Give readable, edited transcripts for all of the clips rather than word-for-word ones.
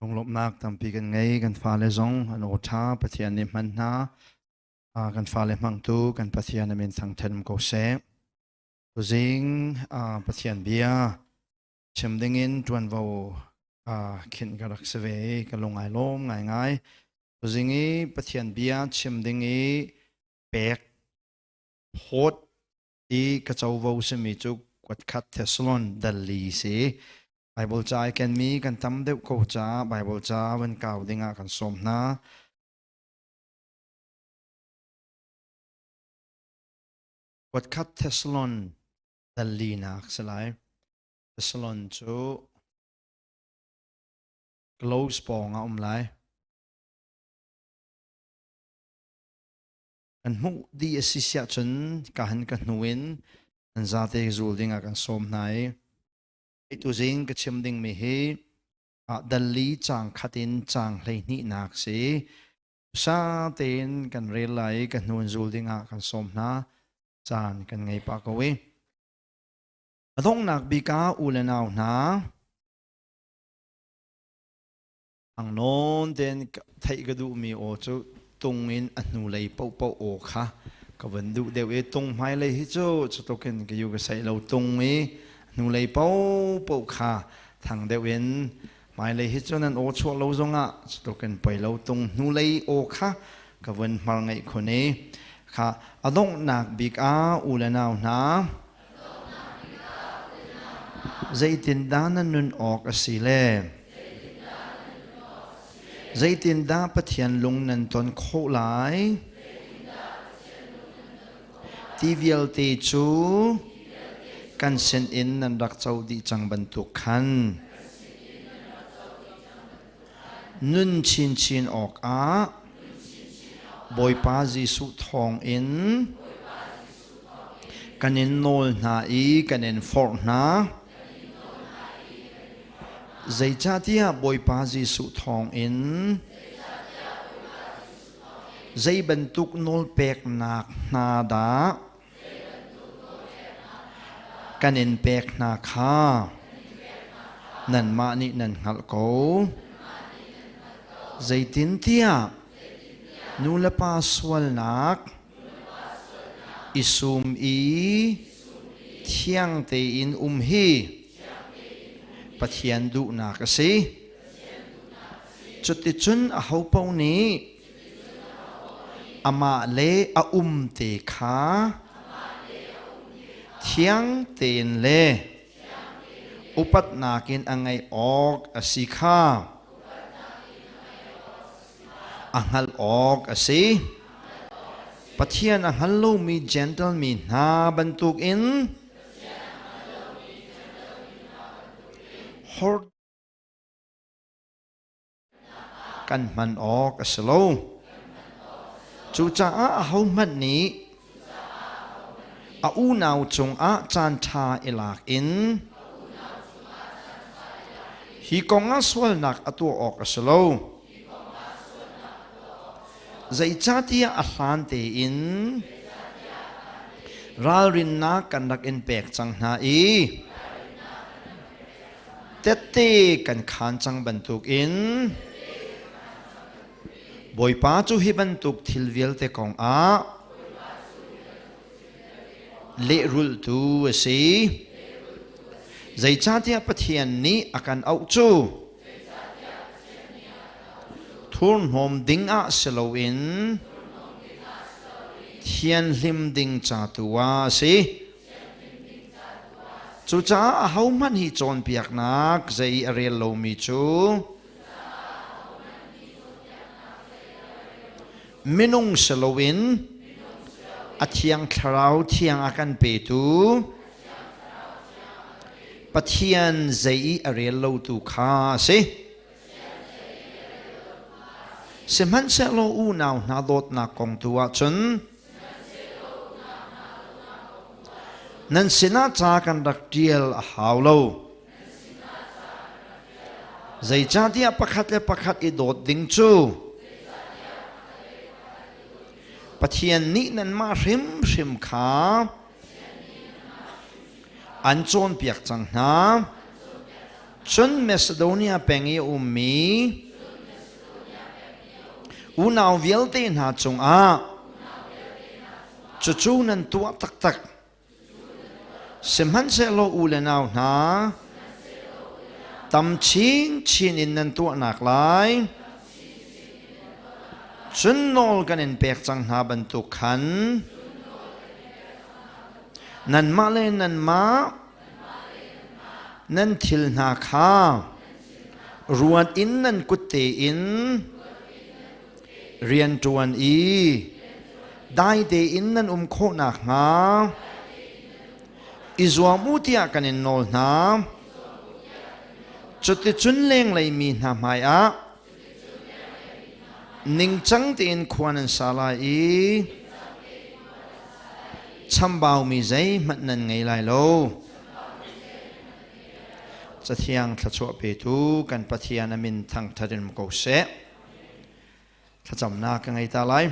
Lunglawmhnak tampi kan ngei. Kan fale zong an aw ṭha. Pathian nih hman hna. Kan fale hmangtu kan Pathian a min thangṭhat um ko seh. Tuzing Pathian bia chim dingin ṭuanvo khinh ka rak si ve i ka lung ai lawm ngaingai. Tuzing i Pathian bia chim ding i pek phawt i ka covo simi cu kuatkhat Thessalon dal li si. Bible ca ai kenmi kan tam deuh ko caah Bible ca van kau dingah kan sawm hna. Kuatkhat Thessalon dal linak si lai. Thessalon cu close pawng ah um lai. Kan hmuh dih a si siah cun ka han ka hnu in an zate zul dingah kan sawm hna i Tuzing ka chim dingmi hi dal li caang khat in caang 12nak si. Sa tein kan rel lai i ka hnu in zul dingah kan sawm hna. Caan kan ngei pah ko i. A donghnak bik ah u le nau hna, Ang nawn tein theih ka duhmi aw cu tung in a hnulei paohpaoh aw kha ka van duh deuh i tung hmailei hi cu cutluk in ka yu ka saih lo tung i hnulei paohpaoh kha thang deuh in hmailei hi cu nan aw chuah lo zongah cutluk in poi lo tung hnulei aw kha ka vun hmar ngaih khun i kha a donghnak bik ah u le nau hna Zeitindah na nun awk a si le zeitindah Pathian lung nan ton khawh lai? Ti vialte cu kan sinin nan rak co dih cang bantuk khan nun chinchin awkah Bawipa Jesuh thawngin kan in nawl hna i kan in forh hna. Zeicahtiah Bawipa Jesuh thawngin zei bantuk nawlpeknak hna dah kan in pek hna kha nanmah nih nan hngalh ko. Zeitintiah nu le pa sualnak i sum i thiang tein um hi Pathian duhnak a si. Cuticun ahopaoh nih amah le a um te kha thiang tein le upatnak in a ngeih awk a si kha a hngalh awk a si. Pathian a hngal lomi Gentle mi hna bantukin hor kan hman awk a si lo. Cucaah ahohmanh nih a unau cungah caanṭha i lak in hi kong ah sualnak a tuah awk a si lo. Zeicahtiah a hlan tein ralrinnak kan rak in pek cang hna i Tette kan khaan cang bantukin Bawipa cu hi bantuk thil vialte kongah lehrulhtu a si. Zeicahtiah Pathian nih a kan auh cu thurhnawm ding ah si loin thianhlim ding ca tu ah a si. Cucaah ahohmanh hi cawnpiaknak zei i a rel lomi cu minung si loin a thiang thlarau thiang a kan petu Pathian zei i a rel lotu kha a si. Sihmanhsehlaw unau hna dawtnak kong tu ahcun Nan sinah ca kan rak ṭial a hau lo. Zeicahtiah pakhat le pakhat i dawt ding cu Pathian nih nanmah hrimhrim kha an cawnpiak cang hna. Cun Macedonia peng i a ummi unau vialte hna cungah cucu nan tuah taktak. Sihmanhsehlaw u le nau hna, tam chinchin in nan tuahnak lai, cun nawl kan in pek cang hna bantuk khan nanmah le nanmah nan thil hna kha ruat in nan kut tein rian ṭuan i dai tein nan um khawh nakhnga i zuam u tiah kan in nawl hna. Cuticun lenglei mi hna hmaiah ningcang tein khua nan sa lai i chambaumi zeihmanh nan ngei lai lo. Cathiang thluachuah petu kan Pathian a min thangṭhat in um ko seh. Thlacamnak ka ngei ta lai.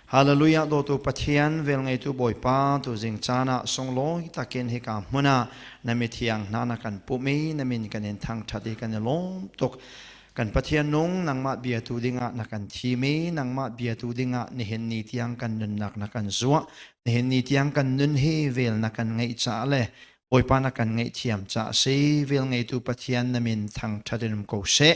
Hallelujah dawtu Pathian velngeitu Bawipa tu zing caan ah sunglawi takin hika hmun ah na mithiang hna na kan pumh i na min kan in thangṭhat i kan i lawm tuk. Kan Pathian nung nangmah biatu dingah na kan thim i nangmah biatu dingah nihin ni tiang kan nunnak na kan zuah. Nihin ni tiang kan nun hi vel na kan ngeih caah le Bawipa na kan ngaihthiam caah si velngeitu Pathian na min thangṭhat in um ko seh.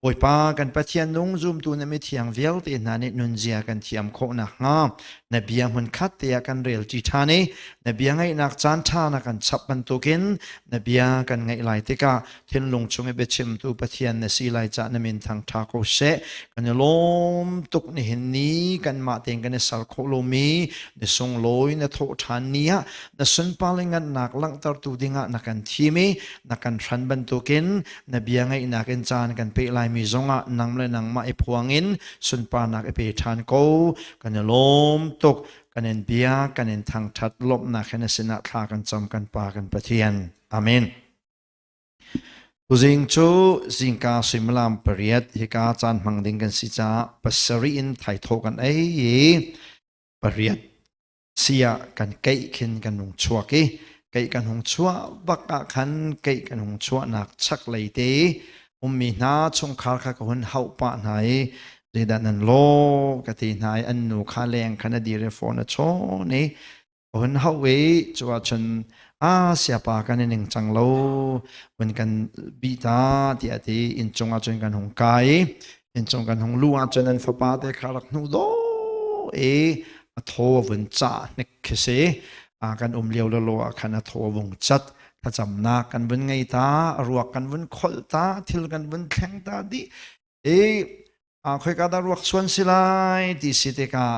Bawipa kan Pathian nung zumtu na mithiang vialte hna nih nunzia kan thiam khawh nakhnga na bia hmunkhat te ah kan rel ṭi ṭhan i na bia ngaihnak caan ṭha na kan chap bantukin na bia kan ngaih lai tikah thinlung chung i biachimtu Pathian na si lai cah na min thangṭha ko seh. Kan i lawm tuk nihin ni kanmah tein kan i sal khawh lomi ni sunglawi na thawh ṭhan ni ah na sunpar le ngannak langhtertu dingah na kan thim i na kan hran bantukin na bia ngaihnak in caan kan pe laimi zongah nang le nangmah i phuang in sunparnak i pe ṭhan ko. Kan i lawm tuk. Kan in bia kan in thangṭhat. Lawmhnak he na sinah thla kan cam, kan Pa, kan Pathian. Amen. Tuzing cu zingka suimilam 8 hika caan hmang ding kan si caah 7 in thaithawh kan ei i 8 si ah kan keih khin kan hung chuak i keih kan hung chuah bak ah khan keih kan hung chuahnak chaklei te ummi hna chungkhar kha ka hun hauh pah hna i zeidah nan law ka ti hna i an nu kha leng khan a dir i phone a chawn i ka hun hauh i cu ahcun a siapa kan i ning cang lo hun kan bi ta tiah ti inncung ahcun kan hung kai i inncung kan hung lu ahcun an fapa te kha rak hnu dawh i a thaw a vun cah hnik khi si. Kan um lio lolo ah khan a thaw a vung cat. Thlacamnak kan vun ngei ta, a ruak kan vun kholh ta, thil kan vun thleng ta dih. I khoika dah ruak chuan si lai ti si tikah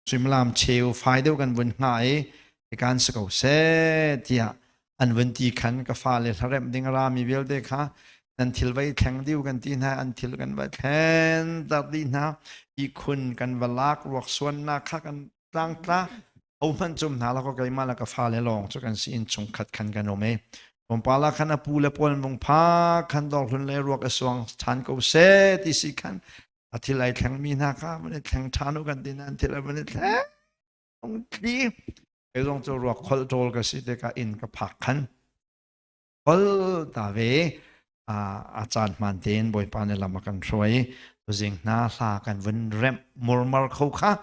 suimilam cheu fai deuh kan vun hngah i hikan si ko seh tiah an vun ti khan ka fale hlaremh ding a rami vialte kha nan thil vai thleng diu kan ti hna. An thil kan va thlen tar dih hna. Ihkhun kan va lak, ruak suannak kha kan tlangtla hohmanh cum hna la ko, keimah le ka fale lawng cu kan si. In chungkhat khan kan um i tlawmpal ah khan a pu le pawl an vung pha khan dawrhlun le ruak i suang ṭhan ko seh ti si khan a thil ai thlengmi hna kha van i thleng ṭhan u kan ti nain thil a van i thleng tli. Kei zong cu ruak kholh ṭawl ka si tikah inn ka phak khan kol ta ve. A caan hmaan tein Bawipa nih lam a kan hruai. Tuzing hna hla kan vun remh murmar kho kha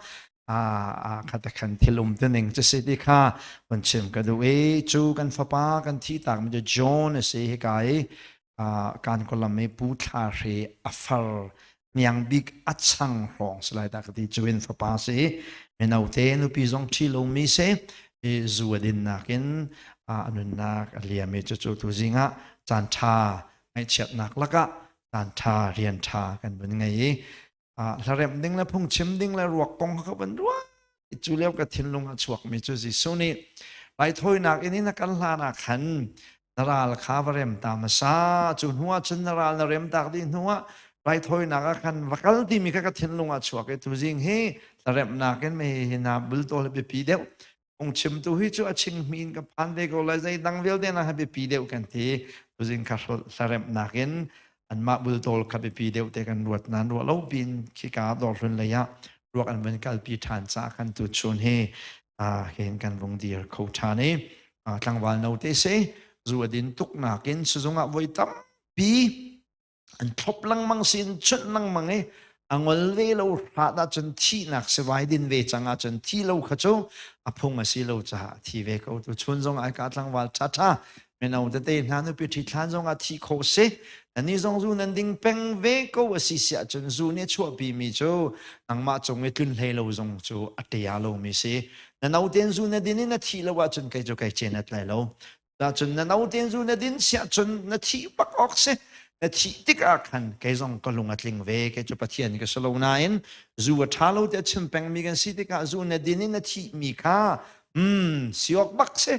a khat khan thil um tuning cu si ti kha vun chim ka duh i cu kan fapa kan thi tak mi cu John a si. Hika i kan kolam i Pu Thla Hre a far hniang bik a chang hrawng si lai dah ka ti. Cu in fapa si, mino te, nupi zong ṭhi lomi si i zu a dinnak in a nunnak a liam i cucu tuzing ah caan ṭha ngaihchiatnak lakah caan ṭha rian ṭha kan vun ngei i hlaremh ding le phungchim ding le ruak kong kha ka van ruah. Cu lio ka thinlung a chuakmi cu Jesuh nih raithawinak inn in a kal hlan ah khan na ral kha va rem ta hmasa, cu hnu ah cun na ral na rem tak dih hnu ah raithawinak ah khan va kal timi kha ka thinlung ah chuak i tuzing hi hlaremhnak in mei hi na bultawl hi biapi deuh, phungchimtu hi cu a chinghmi in ka phan ve ko lai, zeidang vialte na hi biapi deuh kan ti. Tuzing kha hlaremhnak in anmah bultawl kha biapi deuh te kan ruat nan ruah lo pin khika dawrhlun lei ah ruak an vun kalpi ṭhan caah kan tu chun hi hin kan vung dir kho ṭhan i tlangval no te si. Zu a din tuk nakin sizung ah voi tampi an thlop lengmang sin chunh lengmang i a ngol ve lo hrat ahcun thihnak sivai din ve cang ahcun thi lo kha cu a phung a si lo caah thi ve ko. Tu chun zong ai ka tlangval ṭhaṭha mino tete hna nupi ṭhi thlan zong ah thi kho si. Nani zong zu nan ding peng ve ko a si si ahcun zu nih chuahpi mi cu nangmah cung i tlun hlei lo zong cu a ṭia lomi si. Na nauten zu na din i na thih lo ahcun kei cu kai cen at lai lo. Cun na nauten zu na din siah cun na thih bak awk si. Na thih tikah khan kei zong ka lung a tling ve. Kei cu Pathian ka si lo nain zu a ṭha lo tiah chim pengmi kan si tikah zu na din i na thihmi kha si awk bak si.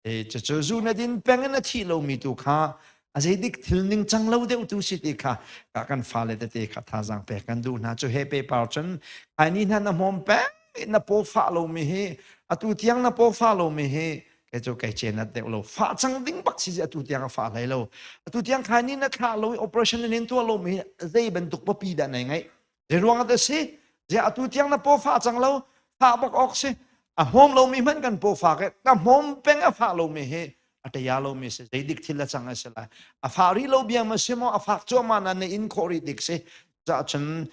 E, cucu zu na din peng in na thih lomi tu kha a zeidik thil ningcang lo deuh tu si ti kha ka kan fale tete kha thazaang pek kan duh hna. Cu he pepar cun ai ni hna na hmawm peng na paw fah lomi hi atu tiang na paw fah lomi hi kei cu kei cenat deuh lo. Fah cang ding bak si atu tiang a fah hlei lo. Atu tiang khai ni na thlah lo i operation in tuah lomi zei bantuk papi dah nei ngai zei ruang ah si? Zia atu tiang na paw fah cang lo fah bak awk si. A hmawm lomi hmanh kan paw fak e na hmawm peng a fah lomi hi a ṭaya lomi si. Zei dik thil a cang a si lai? A fah rih lo bia ma si maw? A fak cuahmah na na in khawh rih dik si. Cah cun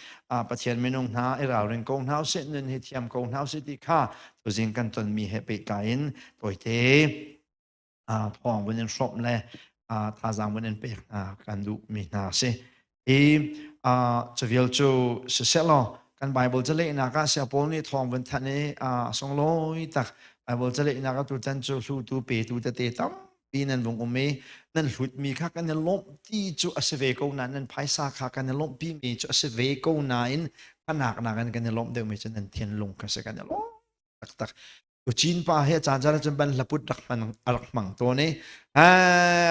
Pathian minung hna i ralring ko hna usih, nun hi thiam ko hna usih ti kha tuzing kan tonmi he pehtlai in tawite thawng vun in hrawmh le thazaang vun in pek hna kan duhmi hna si. I cuvial cu sisehlaw kan Bible calehnak ah Saya Paul nih thawng vun thanh i a sunglawi tak. Bible calehnak ah tutan cu hlutu petu tete tam pi nan vung um i nan hlutmi kha kan i lawmh ti cu a si ve ko nain, nan phaisa kha kan i lawmhpi mi cu a si ve ko nain, khanak nakin kan i lawmh deuhmi cu nan thinlung kha si. Kan i lawm taktak. Chin pa he caan caan cun ban hlaput rak hman a rak hmang tawn i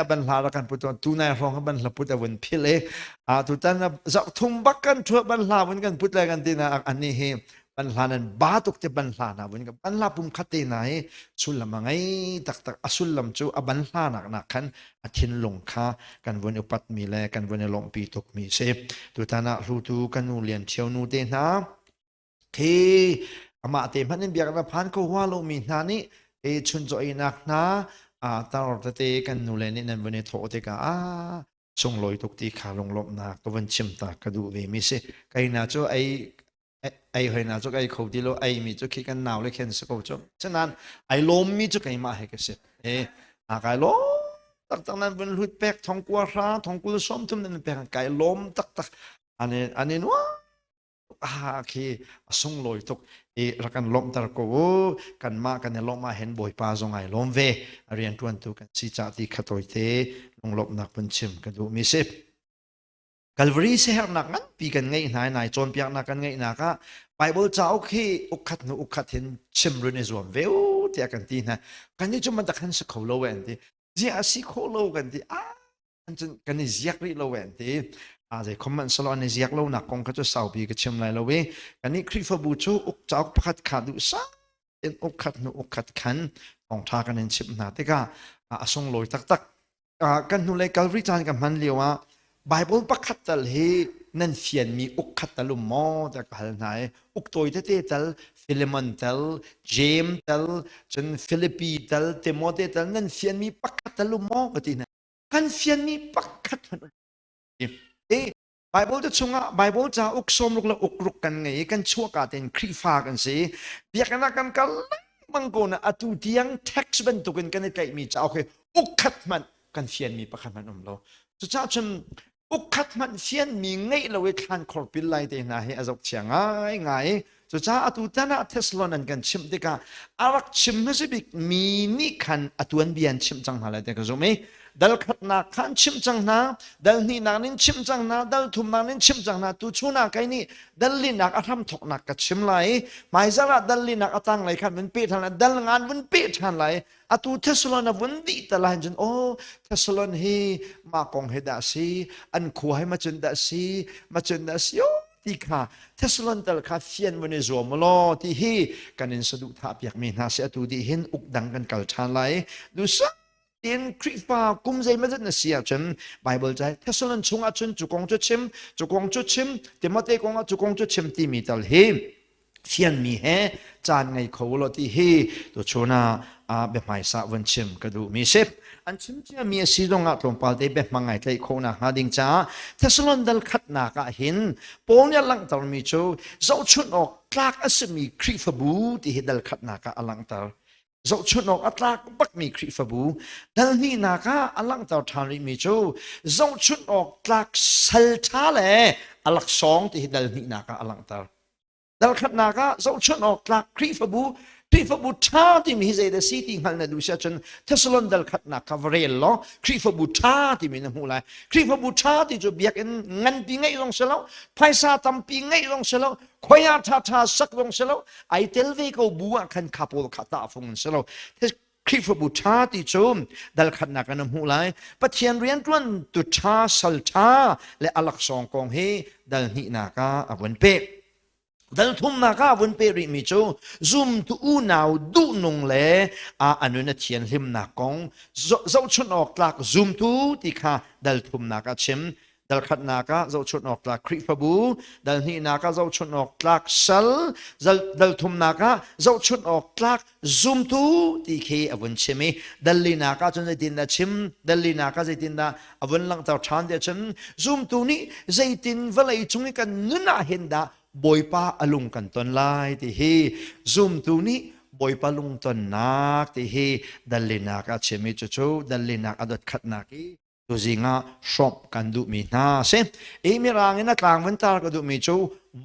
ban hla rak kan put tawn. Tu nai hrawng ban hlaput a vun phil i a tutan zarh thum bak kan thua ban hla vun kan put lai kan ti na ani hi ban hla nan ba tuk te ban hla na vun ban hla pum khat te na hi sullam a ngei taktak. A sullam cu a ban hla nak nak khan a thinlung kha kan vun upat mi le kan vun i lawmhpi tuk mi si. Tutan ah hlutu kan nu Lian Thio nu te hna khi amah te hmanh in biakna phan ko hua lomi hna nih hi chuncaw einak hna tar tete kan nu le nih nan vun i thawh tikah a sunglawi tuk ti kha lunglawmhnak ka vun chim ta ka duh ve mi si. Kaina cu ei ei hoina cu ei kho ti lo. Ei mi cu khi kan nau le khen si ko cu. Senan ai lawm mi cu keimah he ka si e a kai lawm taktak. Nan vun hlut pek thong kua hra thong kul som thum nan pek kai lawm taktak. Ane ane nuam ah khi a sunglawi tuk i rak kan lawmhter ko u. Kanmah kan i lawmh ah hin Bawipa zong ai lawm ve, a rianṭuantu kan si cah ti kha tawite lunglawmhnak vun chim ka duhmi si. Calvary siaherhnak nganpi kan ngeih hna i nai cawnpiaknak kan ngeihnak ah Bible cauk hi ukkhat hnu ukkhat hin chim run i zuam ve u tiah kan ti hna. Kan nih cu man tak han si kho lo an ti. Ziah a si khawh lo kan ti. Ah cun kan i ziak rih lo an ti. A zei khom man salo an i ziak lo nak kong kha cu saupi ka chim lai lo i kan nih Khrihfabu cu uk cauk pakhat kha duh sa in ukkhat hnu ukkhat khan thawngṭha kan in chimh hna tikah a sunglawi taktak. Kan hnulei Calvary caan ka hman lio ah Bible pakhat tal hi nan fianmi uk khat tal um maw tiah ka hal hna i uk tawi tete tal, Philemon tal, James tal, cun Philippi tal, Timote tal nan fianmi pakhat tal um maw ka ti hna. Kan fianmi pakhat hmanh um. E Bible te chungah Bible ca uk 60 le uk ruk kan ngei i kan chuahka tein Khrihfa kan si. Biakinn ah kan kal lengmang ko na atu tiang text bantukin kan i tlaihmi cauk hi uk khat hmanh kan fianmi pakhat hmanh um lo. Cucaah cun uk khat hmanh fianmi ngeih lo i thlan khor pil lai te hna hi a zohchia ngai ngai. Cucaah atu tan ah Thessalon an kan chimh tikah a rak chim hmasa bik mi nih khan a tuanbia an chimh cang hna lai ti ka zumh i dal khatnak kha an chimh cang hna, dal hnihnak nin chimh cang hna, dal thumnak nin chimh cang hna. Tu chun ah kei nih dal linak a hramthawknak ka chim lai i hmaizarh ah dal linak a tanglei khan vun peh ṭhan lai, dal ngan vun peh ṭhan lai. Atu Thessalon a vun dih ta lai cun aw Thessalon hi mah kong hi dah si, an khua hi macun dah si, macun dah si o ti kha Thessalon tal kha fian vun i zuam law ti hi kan in saduhthah piakmi hna si. Atu dih hin uk dang kan kal ṭhan lai. Duhsah in Khrihfa kum zeimawzat na si ahcun Bible ca Thessalon chungah cun cu kong cu chim, cu kong cu chim, Timote kong ah cu kong cu chim timi tal hi. Fianmi he caan ngei kho law ti hi tuchun ah biahmaisa vun chim ka duhmi si. An chim ciami a si zongah tlawmpal te biahmang ngai tlaih khawhnak hnga ding caah Thessalon dal khatnak ah hin Paul nih a langhtermi cu zohchunh awk tlak a simi Khrihfabu ti hi dal khatnak ah a langhter. Zohchunh awk a tlak bakmi Khrihfabu dal hnihnak ah a langhter ṭhan rihmi cu zohchunh awk tlak sal ṭha le a laksawng ti hi dal hnihnak ah a langhter. Dalkhatnak ah zohchunh awk tlak Khrihfabu Khrihfabu ṭha timi hi zeidah si ti hngalh na duh si ahcun Thessalon dalkhatnak kha va rel law Khrihfabu ṭha timi na hmuh lai. Khrihfabu ṭha ti cu biakinn nganpi ngeih zong si lo, phaisa tampi ngeih zong si lo, khoia ṭha ṭha sak zong si lo, ai tel ve ko bu ah khan kha pawl kha tahfung an si lo. Khrihfabu ṭha ti cu dalkhatnak ah na hmuh lai. Pathian rianṭuan tu ṭha, sal ṭha le a laksawng kong hi dal hnihnak ah a vun pek. Dal thumnak ah a vun peh rihmi cu zumtu unau duhnung le a anun a thianhlimnak kong zohchunh awk tlak zumtu ti kha dal thumnak ah chim. Dal khatnak ah zohchunh awk tlak Khrihfabu, dal hnihnak ah zohchunh awk tlak sal, dal thumnak ah zohchunh awk tlak zumtu ti khi a vun chim i dal linak ah cun zeitindah chim, dal linak ah zeitindah a vun langhter ṭhan tiah cun zumtu nih zeitin vawlei cung i kan nun ah hin dah Bawipa a lung kan ton lai ti hi zumtu nih Bawipa lungtonnak ti hi dal linak ah chim i cucu dal linak a dot khatnak i Tuzing ah hrawmh kan duhmi hna a si. I mirang in a tlang vun tar ka duhmi cu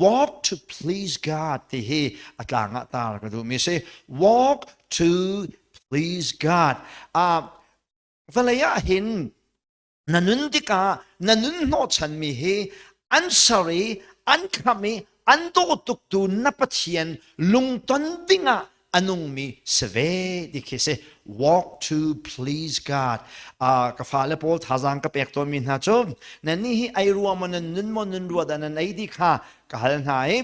walk to please God ti hi a tlang ah tar ka duhmi si. Walk to please God. Uh, vawlei ah hin na nun tikah na nun hnawhchanmi hi an ser i an kham i an dawh tuktu na Pathian lungton dingah a nungmi si ve ti khi si walk to please God uh, ka fale pawl thazaang ka pek tawnmi hna cu nan nih hi ei rua maw nan nun maw nun rua dah nan ei ti kha ka hal hna i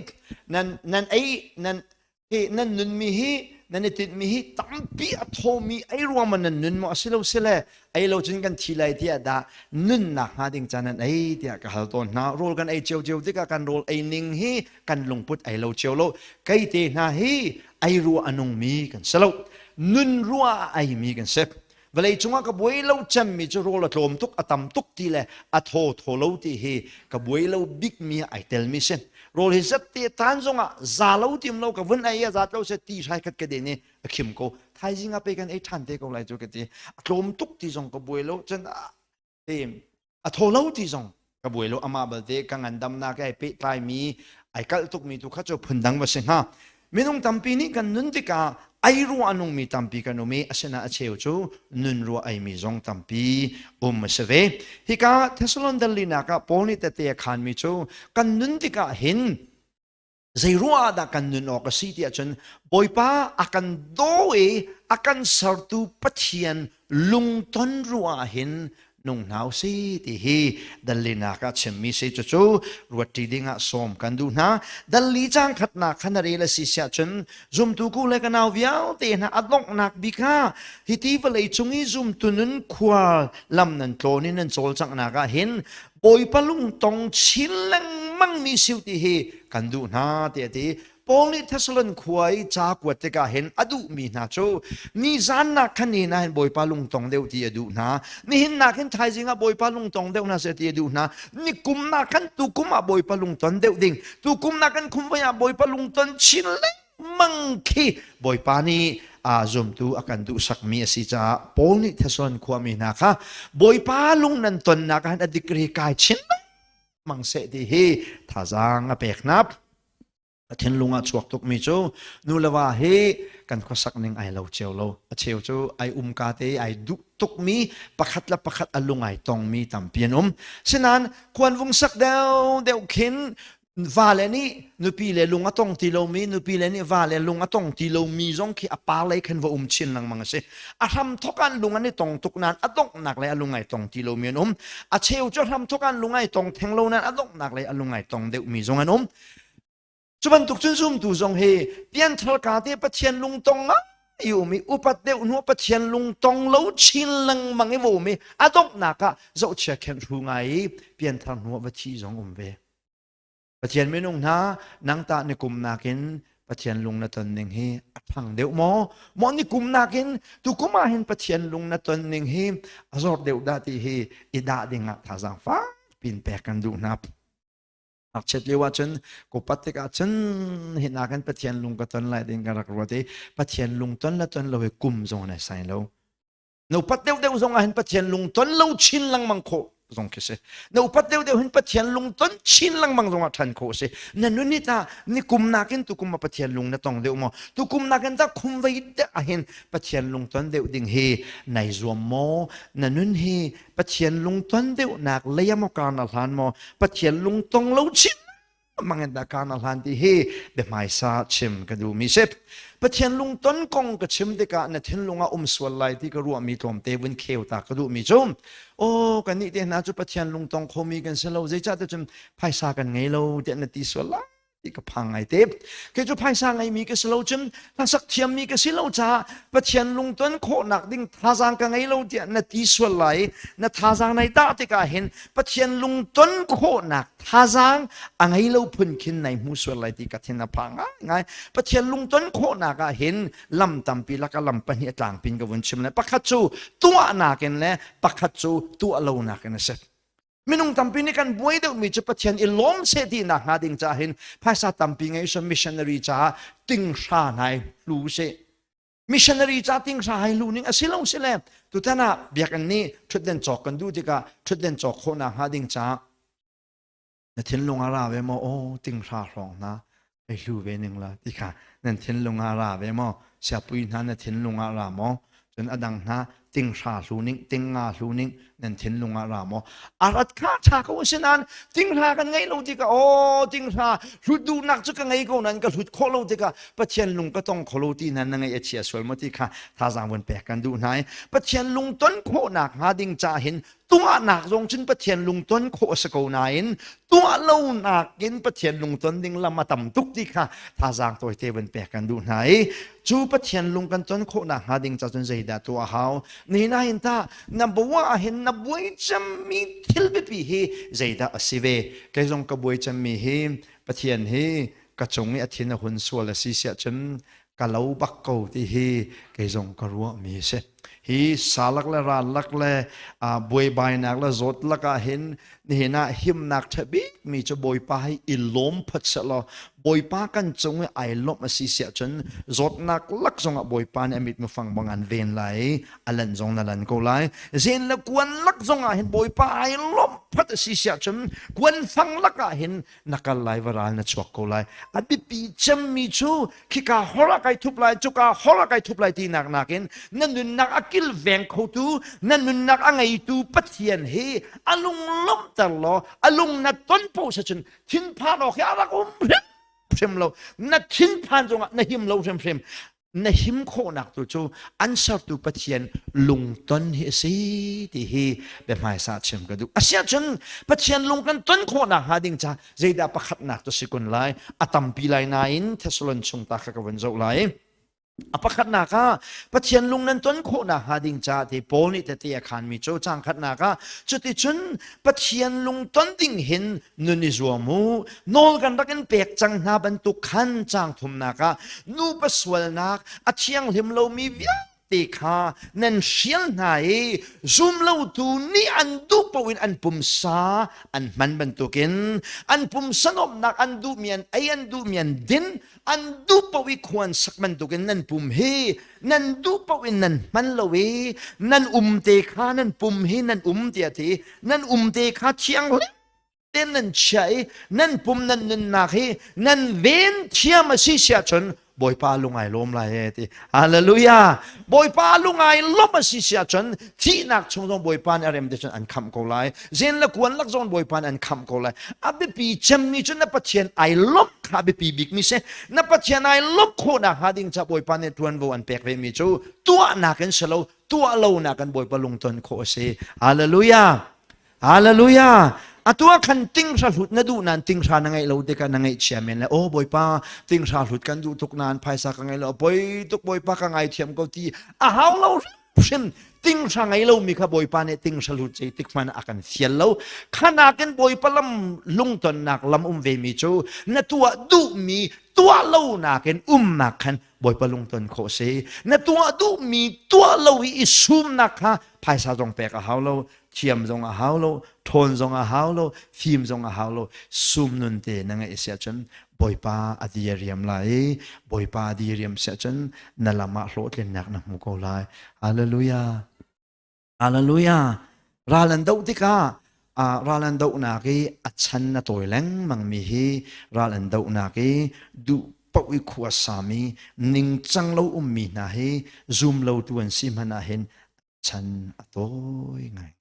nan nan ei nan hi nan nunmi hi nan i tinhmi hi tampi a thawmi ei ruang maw nan nun maw a si lo sile ei lo cun kan thi lai tiah dah nunnak hnga ding ca nan ei tiah ka hal tawn hna rawl kan ei cio cio tikah kan rawl ei ning hi kan lungput ei lo cio lo kei te hna hi ei rua a nungmi kan si lo nun rua a eimi kan si vawlei cungah ka buai lo cemmi cu rawl a tlawm tuk a tam tuk ti le a thaw thaw lo ti hi ka buai lo bikmi ai telmi si rawl hi zat te tan zongah za lo tim lo ka vun ei a zat lo se ti hrai khat ka den i a khim ko thaizing ah pe kan ei ṭhan te ko lai cu ka ti a tlawm tuk ti zong ka buai lo cun te a thaw lo ti zong ka buai lo amah balte ka ngandamnak ai pehtlai mi ai kalh tuk mi tu kha cu phundang va si hnga minung tampi nih kan nun tikah ai ruah a nungmi tampi kan um i asina a cheu cu nun ruah ai mi zong tampi um a si ve hika Thessalon dalinak ah Paul nih tete a khan mi cu kan nun tikah hin Zei ruah ah dah kan nun awk a si tiah cun Bawipa a kan daw i a kan sertu Pathian lungton ruah ah hin nung hna u si ti hi dallinak ah chimmi si cucu ruat ṭi ding ah sawm kan duh hna dalli cang khatnak kha na rel a si siah cun zumtu ku le ka nau vialte hna a donghnak bik ah hiti vawlei cung i zumtu nun khua lam nan tlawn in nan cawlcanghnak ah hin Bawipa lungtong chin lengmang mi siu ti hi kan duh hna ti a ti. Paul nih Thessalon khua i ca kuat tikah hin a duhmi hna cu nizan nak khan ni na hin Bawipa lungtong deuh ti a duh hna. Nihin nak hin thaizing ah Bawipa lungtong deuh hna seh ti a duh hna. Nikum nak khan tukum ah Bawipa lungton deuh ding. Tukum nak kan khum voi ah Bawipa lungton chin lengmang mang khi Bawipa nih a zumtu a kan duhsakmi a si caah Paul nih Thessalon khuami hna kha Bawipa lung nan tonnak ah a degree kai chin mang seh ti hi thazaang a pek hna. A thinlung ah chuak tukmi cu nu le va hi kan khuasak ning ai lo cio lo. A cheu cu ai umka te ai duh tukmi pakhat le pakhat a lung ai tongmi tampi an um. Sinain khuan vung sak deuh deuh khin vale nih nupi le lung a tong ti lomi nupi le nih vale lung a tong ti lomi zong khi a par lei khan va um chin lengmang a si a hram thok an lung an i tong tuk nain a donghnak lei a lung ai tong ti lomi an um a cheu cu hram thok an lung ai tong theng lo nain a donghnak lei a lung ai tong deuhmi zong an um cu bantuk cun zumtu zong hi pianthar ka te Pathian lungtong i um i upat deuh hnu Pathian lungtong lo chin lengmang i va um i a donghnak ah zohchia khen hru ngai i pianthar hnu ah va thi zong um ve Pathian minung hna nang tah ni kum nakin Pathian lung na ton ning hi a ṭhang deuh maw? Maw ni kum nakin tu kum ah hin Pathian lung na ton ning hi a zor deuh dah ti hi i dah ding ah thazaang fak pin pek kan duh hna. Ngakchiat lio ahcun upat tikah cun hina kan Pathian lung ka ton lai ding ka rak ruat i Pathian lung ton le ton lo hi kum zong an sai lo. Na upat deuhdeuh zong ah hin Pathian lung ton lo chin lengmang khawh zong khi si. Na upat deuhdeuh hin Pathian lung ton chin lengmang zong ah ṭhan khawh si. Na nun hi ta ni kum nakin tukum ah Pathian lung na tong deuh maw? Tukum nakin ta khum vei deuh ah hin Pathian lung ton deuh ding hi nai zuam maw? Na nun hi Pathian lung ton deuhnak lei ah maw kar na hlan maw? Pathian lung tong lo chin mangin dah kar na hlan ti hi biahmaisa chim ka duhmi si. Pathian lungton kong ka chim tikah na thinlung ah um sual lai ti ka ruahmi tlawmte vun kheu ta ka duhmi cu aw kannih te hna cu Pathian lungtong khomi kan si lo zeicah cun phaisa kan ngei lo tiah na ti sual lai ti ka phang ngai te. Kei cu phaisa ngeimi ka si lo cun hlasak thiammi ka si lo caah Pathian lungton khawhnak ding thazaang ka ngei lo tiah na ti sual lai na thazaang nai tah tikah hin Pathian lungton khawhnak thazaang a ngei lo phun khin nai hmu sual lai ti ka thin a phang ngai. Pathian lungton khawhnak ah hin lam tampi laka lam pahnih a tlangpin ka vun chim lai. Pakhat cu tuahnak in le pakhat cu tuah lonak in a si. Minung tampi nih kan buai deuhmi cu Pathian i lawm seh ti nak hnga ding caah hin phaisa tampi ngei so missionary caah tinghra nai hlu seh. Missionary ca tinghra hai hlu ning a si lo si le tutan ah biakinn nih ṭhutden cawk kan duh tikah ṭhutden cawk khawhnak hnga ding caah na thinlung ah ra ve maw? Aw tinghra hrawng hna hei hlu ve ning la ti kha nan thinlung ah ra ve maw? Siapui hna na thinlung ah ra maw? Cun a dang hna tinghra hlu ning tingnga hlu ning nan thinlung ah ra maw? A rat kha ṭha ko si nain tinghra kan ngeih lo tikah aw tinghra hlut duhnak cu ka ngei ko nain ka hlut khawh lo tikah Pathian lung ka tong kho lo ti hna na ngaih a chia sual maw ti kha thazaang vun pek kan duh hna i Pathian lung ton khawhnak hnga ding ca hin tuahnak zong cun Pathian lungton khawh a si ko nain tuah lonak in Pathian lungton ding lam a tam tuk ti kha thazaang tawite van pek kan duh hna i cu Pathian lung kan ton khawhnak hnga ding ca cun zeidah tuah a hau? Nihin ah hin tah na bua ah hin na buai cemmi thil biapi hi zeidah a si ve? Kei zong ka buai cemmi hi Pathian hi ka cung i a thin a hun sual a si siah cun ka lo bak ko ti hi kei zong ka ruahmi a si. Hi salak le ral lak le buaibainak le zawt lak ah hin nihin ah himnak ṭha bikmi cu Bawipa hi i lawm phot sehlaw Bawipa kan cung i ai lawmh a si siah cun zawtnak lak zongah Bawipa nih a mit mufang bang an ven lai i a lanh zong na lan ko lai. Zen le kuan lak zongah hin Bawipa ai lawmh phot a si siah cun kuan fang lak ah hin na kal lai va ral na chuak ko lai. A biapi cemmi cu khika hor ah kai thup lai, cuka hor ah kai thup lai tinak nakin na nunnak a kilveng khotu, na nunnak a ngeitu Pathian hi a lung lawmhter law a lung na ton poh cun thinphan awk hi a rak um hrimhrim lo. Na thinphan zongah na him lo hrimhrim. Na him khawhnak tu cu an sertu Pathian lungton hi a si ti hi biahmaisa chim ka duh. Asiahcun Pathian lung kan ton khawhnak hnga ding ca zeidah pakhatnak cu si kun lai? A tampi lai nain Thessalon chung ta kha ka vun zoh lai. A pakhatnak ah Pathian lung nan ton khawhnak hnga ding ca ti Paul nih tete a khanmi cu cang khatnak ah cuticun Pathian lung ton ding hin nun i zuam u. Nawl kan rak in pek cang hna bantuk khan caang thumnak ah nupa sualnak a thianghlim lomi vialte kha nan hrial hna i zumlotu nih an duh paoh in an pumsa an hman bantukin an pumsa nuamhnak an duhmi an ei, an duhmi an din, an duh paoh i khuan sak bantukin nan pum hi nan duh paoh in nan hman lo i nan um te kha nan pum hi nan um tiah ti nan um te kha thianghlim ten nan chia i nan pum nan nunnak hi nan ven thiam a si siah cun Bawipa lungai lawm lai e ti. Hallelujah. Bawipa lungai lawm a si siah cun thihnak chung zong Bawipa nih a rem te cun an khamh ko lai. Zen le kuan lak zong Bawipa nih an khamh ko lai. A biapi cemmi cu na Pathian ai lawmh kha a biapi bikmi si. Na Pathian ai lawmh khawhnak hnga ding ca Bawipa nih ṭuanvo an pek ve mi cu tuahnak in si lo, tuah lonak in Bawipa lungton khawh a si. Hallelujah. Hallelujah! Atu ah khan tinghra hlut na duh nain tinghra na ngeih lo tikah na ngaihchia men le oh Bawipa tinghra hlut kan duh tuk nain phaisa ka ngei lo poi tuk Bawipa ka ngaithiam ko ti a hau lo. hrim tinghra ngei lomi kha Bawipa nih tinghra lut zei tik hmanh a kan fial lo. Khanakin Bawipa lam lungtonnak lam um ve mi cu na tuah duhmi tuah lo nakin umnak khan Bawipa lungton khawh si. Na tuah duhmi tuah lo i i sumnak kha phaisa zong pek a hau lo, thiam zong a hau lo, ṭhawn zong a hau lo, fim zong a hau lo. Sum nun te na ngeih si ahcun Bawipa a di a riam lai i Bawipa a di riam si ahcun na lam ah hlawhtlinnak na hmu ko lai. Hallelujah. Hallelujah. Ral an doh tikah ral an dohnak i a chan a tawi lengmang mi hi ral an dohnak i duh paoh i khua sami ningcang lo ummi hna hi zum lo tu an si hmanh ah hin chan a tawi ngai.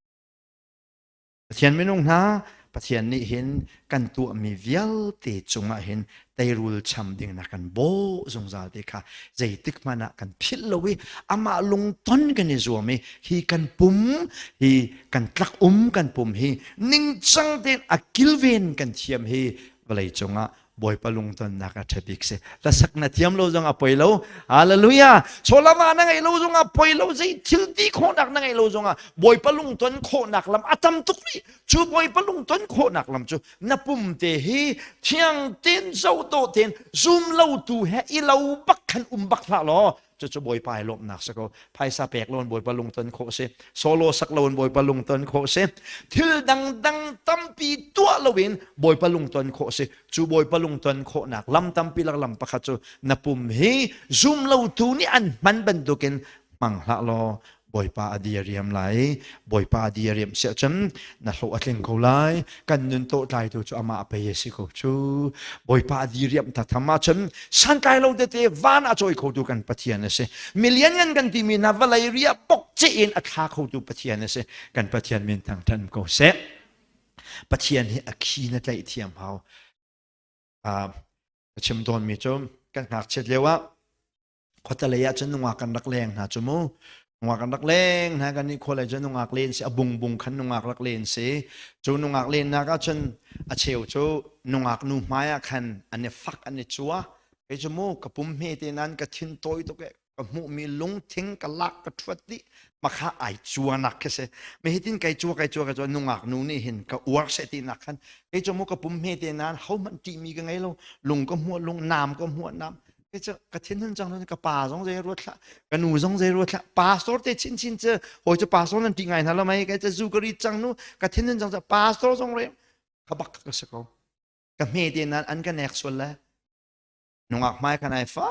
Pathian minung hna, Pathian nih hin kan tuahmi vialte cungah hin teirul cham ding na kan bawh zungzal te kha zeitik hmanh ah kan philh lo i amah lungton kan i zuam i hi kan pum hi kan tlak um kan pum hi ningcang tein a kilven kan thiam hi vawlei cungah Bawipa lungtonnak a ṭha bik si. Hlasak na thiam lo zong a poi lo. Hallelujah. Chawlama na ngeih lo zong a poi lo. Zei thil ti khawhnak na ngeih lo zong ah Bawipa lungton khawhnak lam a tam tuk rih. Cu Bawipa lungton khawhnak lam cu na pum te hi thiang tein zoh tein zum lo tu he i lo bak khan um bak hlah law cucu Bawipa i lawmhnak si ko. Phaisa pek lo in Bawipa lungton khawh si. Solo sak lo in Bawipa lungton khawh si. Thil dangdang tampi tuah lo in Bawipa lungton khawh si. Cu Bawipa lungton khawhnak lam tampi lak lam pakhat cu na pum hi zum lo tu nih an hman bantukin hmang hlah law Bawipa a di a riam lai. Bawipa a di a riam siah cun na hlawh a tling ko lai. Kan nun tawhtlai tu cu amah a pei a si ko cu. Bawipa a di riam thatham ahcun santlai lo tete van a cawi khotu kan Pathian a si. Milian ngan kan timi hna vawlei ria pok ce in a thla khotu Pathian a si. Kan Pathian min thangthan ko seh. Pathian hi a khi na tlaih thiam hau. Ka chim tawnmi cu kan ngakchiat lio ah khuatelei ah cun nungak kan rak leng hna cu mu nungak kan rak leng hna kan nih khualei cun nungak len si a bungbung khan nungak rak len si cu nungak lennak ah cun a cheu cu nungak nu hmai ah khan an i fak an i cua kei cu mu ka pum hme te nan ka thin tawi tuk e ka hmuhmi lungthing ka lak ka ṭhuat dih makha ai cuanak khi si me hitin kai cua kai cua kai cua nungak nu nih hin ka uar seh ti nak khan kei cu mu ka pum hme te nan ho hmanh ṭihmi ka ngei lo lung ka hmuah lung nam ka hmuah nam kei cu ka thinhun cang ka pa zong zei ruat hlah ka nu zong zei ruat hlah pastor te chin chin cu hawi cu pastor nan ṭih ngai hna lo mei kei cu zu ka ri cang nu ka thinhun cang cu pastor zong re ka bak ka si ko ka hme te nan an ka nek sual le nungak hmai kan ai fa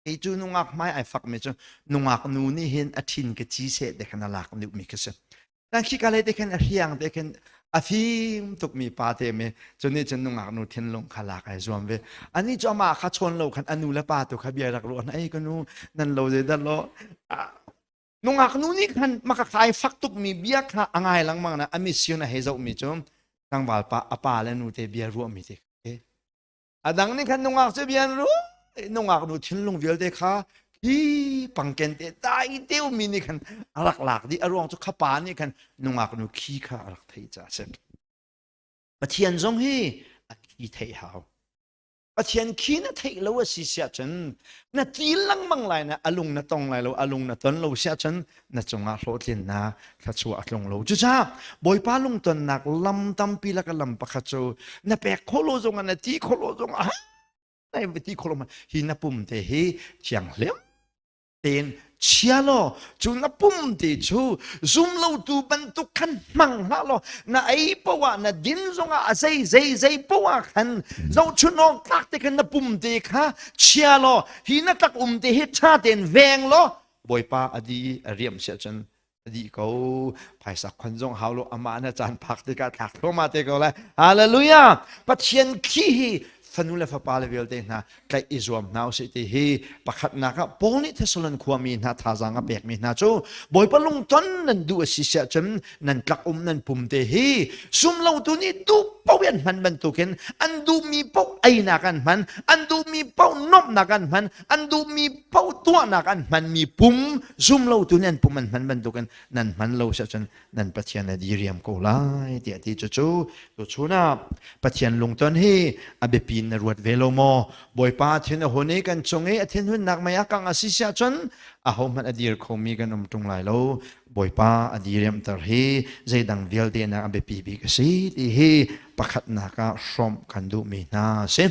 kei cu nungak hmai ai fak mi cu nungak nu nih hin a thin ka ci seh te khan a lak deuh mi ka si Tan khi ka lei te khin a hriang te khin a fim tukmi pa te mi cu nih cun nungak nu thinlung kha lak ai zuam ve. Ani cu amah kha chawn lo khan a nu le pa tu kha bia rak ruah ei ka nu nan lo zei dah lo. Nungak nu nih khan maka khai fak tukmi bia kha a ngai lengmang na a mission a hei zoh mi cu tlangval pa a pa le nu te bia ruah mi te A dang nih khan nungak cu bia an ruah nungak nu thinlung vialte kha hi pangken te dai te ummi nih khan a rak lak dih a ruang cu kha pa nih khan nungak nu khi kha a rak theih caah a si. Pathian zong hi a khi theih hau. Pathian khi na theih lo a si siah cun na til lengmang lai na a lung na tong lai lo a lung na ton lo siah cun na cungah hlawhtlinnak thluachuah a tlung lo. Cucaah Bawipa lungtonnak lam tampi laka lam pakhat cu na pek khawh lo zongah na ti khawh lo zongah nai ti khawh lo hi na pum te hi thianghlim tein chia law cu na pum te cu zum lo tu bantuk khan hmang hlah law na ei poah na din zongah a zei zei zei poah khan zohchun awk tlak te khan na pum te kha chia law hi na tak um te hi ṭha tein veng law Bawipa a di a riam siah cun a dih ko phaisa khon zong hau lo amah na caan phak tikah thlak thluahmah te ko lai hallelujah Pathian khi hi fanu le fapa le vialte hna tlaih i zuam hna usih ti hi pakhatnak ah Paul nih Thessalon khuami hna thazaang a pekmi hna cu Bawipa lungton nan duh a si siah cun nan tlak um nan pum te hi sum lo tu nih duh paoh an hman bantukin an duhmi paoh einak an hman an duhmi paoh nuamhnak an hman an duhmi paoh tuahnak an hmanmi pum zum lo tu nih an pum an hman bantukin nan hman lo si ahcun nan Pathian a diriam ko lai tiah ti cucu tuchun ah Pathian lungton hi a biapi in na ruat ve lo maw Bawipa thin a hun i kan cung i a thinhunnak mei a kang a si si ahcun. Ahohmanh a dir khomi kan um ṭung lai lo. Bawipa a diriamter hi zeidang vialte nak a biapi bik a si ti hi pakhatnak ah hrawmh kan duhmi hna a si.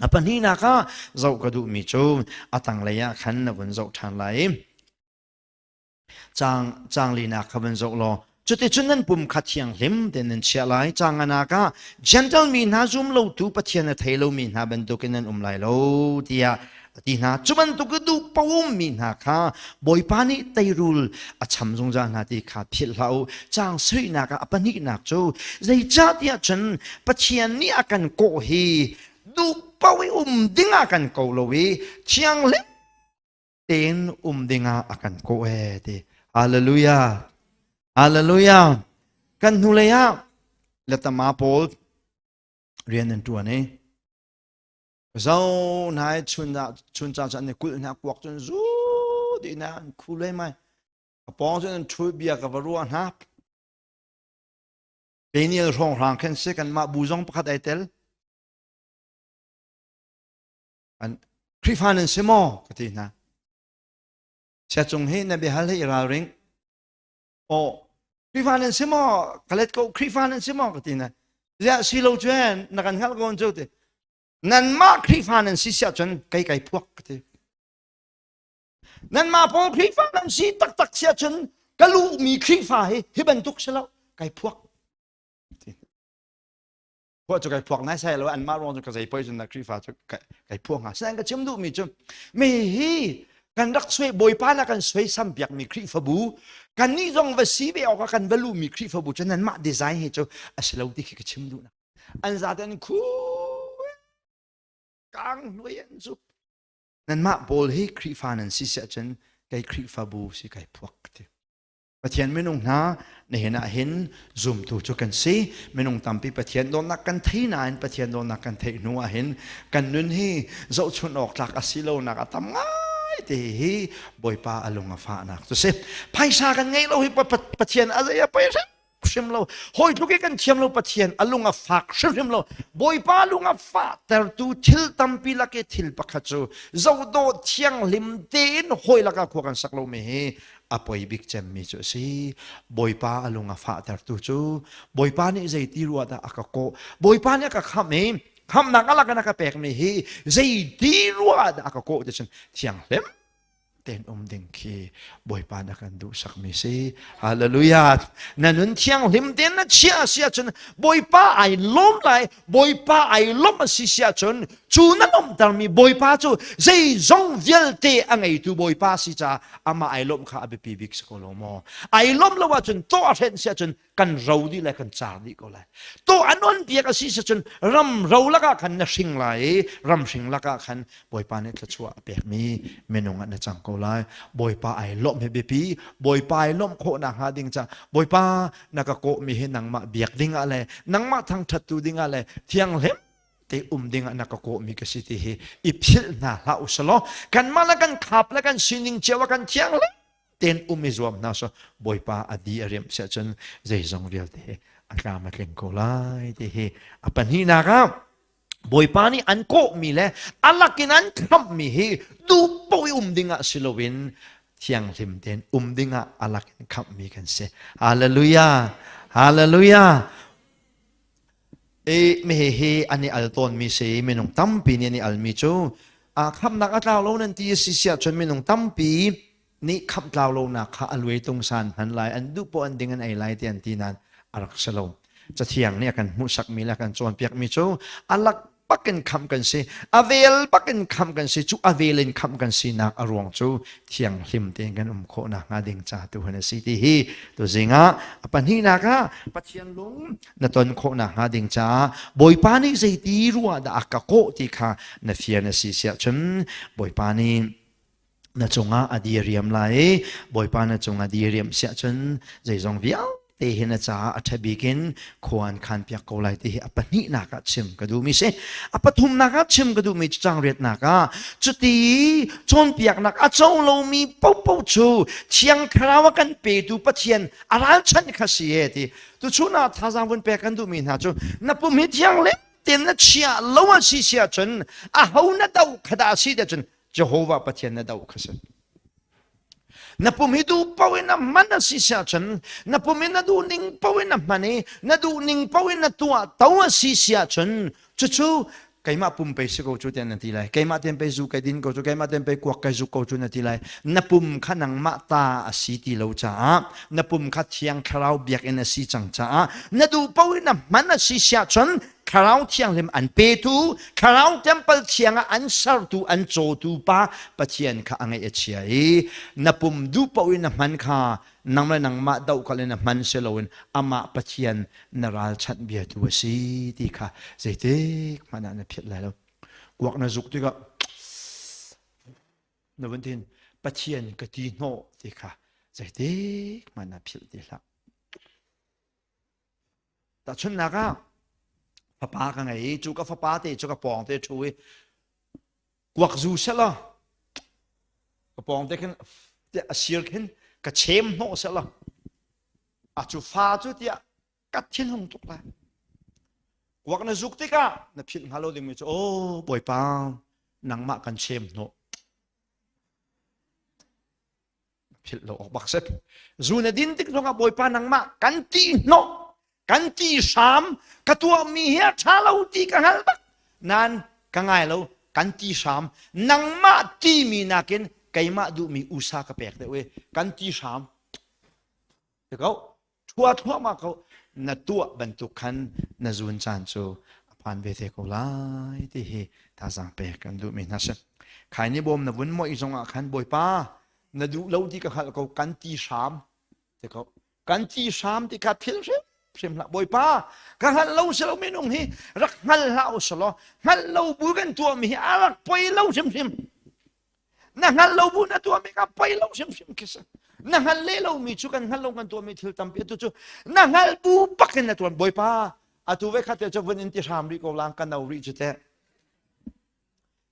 A pahnihnak ah zoh ka duhmi cu a tanglei ah khan na vun zoh ṭhan lai i Caang caang linak kha van zoh law cuticun nan pum kha thianghlim tein nan chiah lai. Caang nganak ah Gentle mi hna zum lotu Pathian a thei lomi hna bantukin nan um lai lo tiah a ti hna. Cu bantuk i duh paoh mi hna kha Bawipa nih teirul a cham zungzal hna ti kha philh hlah u. Caang sarihnak ah a pahnihnak cu zeicahtiah cun Pathian nih a kan kawh hi duh paoh i um dingah kan ko lo i thianghlim tein um dingah a kan kawh ee ti. Hallelujah. Hallelujah. Kan hnulei ah letama pawl rian an ṭuan i zo nai chun da chun cha chan ni kulh hna kuak cun zu di na an khu le mai a pawng cun an ṭhu bia ka va ruah hna Daniel hrawng hrang khen se kan mah bu zong pakhat ai tel An Khrihfa nan si maw? Ka ti hna. Siacung hi na biahal hi i ralring. Aw, Khrihfa nan si maw? Ka let ko, Khrihfa nan si maw? Ka ti hna. Ziah si lo cun na kan hngalh ko cu ti. Nanmah Khrihfa nan si siah cun kei kai phuak ka ti. Nanmah pawl Khrihfa nan si taktak siah cun ka luhmi Khrihfa hi hi bantuk si lo kai phuak. Phuah cu kai phuak nai sai lo anmah ruang cu ka zei poi cun na Khrihfa cu kai phuak hnga. Sinain ka chim duhmi cu mi hi kan rak suai Bawipa na kan suaisam piakmi Khrihfabu kannih zong va si ve awk ah kan va luhmi Khrihfabu cu nanmah design hi cu a si lo ti khi ka chim duhnak. An zate an khu kang hnuai an zup. Nanmah pawl hi Khrihfa nan si siah cun kei Khrihfabu si kai phuak ka ti. Pathian minung hna nihin ah hin zumtu cu kan si. Minung tampi Pathian dawtnak kan thei nain Pathian dawtnak kan theih hnu ah hin kan nun hi zohchunh awk tlak a si lonak a tam ngai te hi Bawipa a lung a fahnak cu si. Phaisa kan ngeih lo hi Pathian a zei a poi hrim lo. Hawi tluk i kan thiam lo Pathian a lung a fak hrimhrim lo. Bawipa lung a fahtertu thil tampi lak i thil pakhat cu zohdawh thianghlim tein hawi lakah khua kan sak lomi hi a poi bik cemmi cu a si. Bawipa a lung a fahtertu cu Bawipa nih zeiti ruah dah a ka kawh? Bawipa nih a ka khamh i khamhnak a lakin a ka pekmi hi zeiti ruah dah a ka kawh ti cun thianghlim tein um ding khi Bawipa na kan duhsakmi si. Hallelujah. Na nun thianghlim tein na chiah a si ahcun Bawipa ai lawm lai. Bawipa ai lawmh a si si ahcun cu na lawmhtermi Bawipa cu zeizong vialte a ngeitu Bawipa si caah amah ai lawmh kha a biapi bik si ko lo maw? Ai lawmh lo ahcun tawh a hrenh si ahcun kan ro dih lai kan car dih ko lai. Tawh a non piak a si si cun ram ro lakah khan na hring lai i ram hring lakah khan Bawipa nih thluachuah a pekmi minung ah na cang ko lai. Bawipa ai lawmh hi biapi. Bawipa ai lawmh khawh nakhnga ding ca Bawipa na ka kawhmi hi nangmah biak ding ah le nangmah thangṭhattu ding ah le thianghlim te um ding ah na ka kawhmi ka si ti hi i philh hna hlah u selaw kanmah le kan khap le kan sining cio ah kan thianghlim tein um i zuam hna so Bawipa a di a riamh siah cun zeizong vialte a tlam a tling ko lai ti hi a pahnihnak ah Bawipa nih an kawhmi le a lakin an khamhmi hi duh paoh i um dingah si loin thianghlim tein um dingah a lakin khamhmi kan si. Hallelujah! Hallelujah! I mi hi an i al tawnmi si minung tampi nih an i almi cu khamhnak a tlau lo nan ti a si siah cun minung tampi nih khamh tlau lonak kha a luai tungsan hman lai an duh poah an ding an ei lai ti an ti nain a rak si lo cathiang nih a kan hmuhsakmi le a kan cawnpiakmi cu a lak bakin khamh kan si a vel bakin khamh kan si cu a vel in khamh kan sinak a ruang cu thianghlim tein kan um khawh nakhnga ding ca tu han a si ti hi tuzing ah a pahnihnak ah Pathian lung na ton khawh nakhnga ding caah Bawipa nih zeiti ruah dah a ka kawh ti kha na fian a si siah cun Bawipa nih na cungah a diriam lai i Bawipa na cungah diriam siah cun zeizong vialte hi na caah a ṭha bik in khua an khan piak ko lai ti hi a pahnihnak ah chim ka duhmi si. A pathumnak ah chim ka duhmi cu cangriatnak ah cuti cawnpiaknak a co lomi paohpaoh cu Thiang Thlarau a kan petu Pathian a ralchanh kha si e ti. Tuchun ah thazaang vun pek kan duhmi hna cu na pum hi thianghlim tein na chia lo a si si ahcun aho na doh kha dah a si ti ahcun Jehovah Pathian na doh kha si. Na pum hi duh paoh in a hman a si siahcun, na pum in na duh ning paoh in a hman i na duh ning paoh in na tuah to a si siahcun cucu keimah pum pei si ko cu tiah na ti lai. Keimah ten pei zu kai din ko cu, keimah ten pei kuak kai zuk ko cu na ti lai. Na pum kha nangmah ta a si ti lo caah, na pum kha Thiang Thlarau biakinn a si cang caah, na duh paoh in a hman a si siahcun Thlarau Thianghlim an petu, Thlarau temple thiang ah an sertu, an cawtu pa Pathian kha a ngaih a chia i na pum duh paoh in na hman kha nang le nangmah dohkalh in na hman si loin amah Pathian na ralchanh biatu a si ti kha zeitik hmanh ah na philh lai lo. Kuak na zuk tikah na vun tin Pathian ka ti hnawh ti kha zeitik hmanh ah philh ti hlah. Tahchunhnak ah fapa ka ngei i cu ka fapa te cu ka pawng te ṭhu i kuak zu selaw ka pawng te khin a sir khin ka chem hnawh selaw a cu fa cu tiah ka thinhung tuk lai. Kuak na zuk tikah na philh hnga lo dingmi cu aw Bawipa nangmah kan chem hnawh philh lo awk bak si zu na din tik zongah bawipa nangmah kan ti hnawh kan ti hram ka tuahmi hi a ṭha lo ti ka hngal bak nan ka ngai lo kan ti hram nangmah timi nakin keimah duhmi usa ka pek deuh i kan ti hram Ti ko thua thluahmah ko na tuah bantuk khan na zun caan cu a phan ve te ko lai ti hi thazaang pek kan duhmi hna si. Khai ni bawm na vun moih zongah khan Bawipa na duh lo ti ka hngalh ko kan ti hram ti ko kan ti hram ti kha phil hrim hrim hlah Bawipa ka hngalh lo si lo minung hi rak hngal hlah u selaw hngalh lo bu kan tuahmi hi a rak poi lo hrimhrim Na hngal lo bu na tuahmi kha poi lo hrimhrim khi si. Na hngal le lomi cu kan hngal lo kan tuahmi thil tampi atu cu na hngal bu bak in na tuan Bawipa atu ve khat te cu vun in ti hram rih ko lang ka no rih cu teh.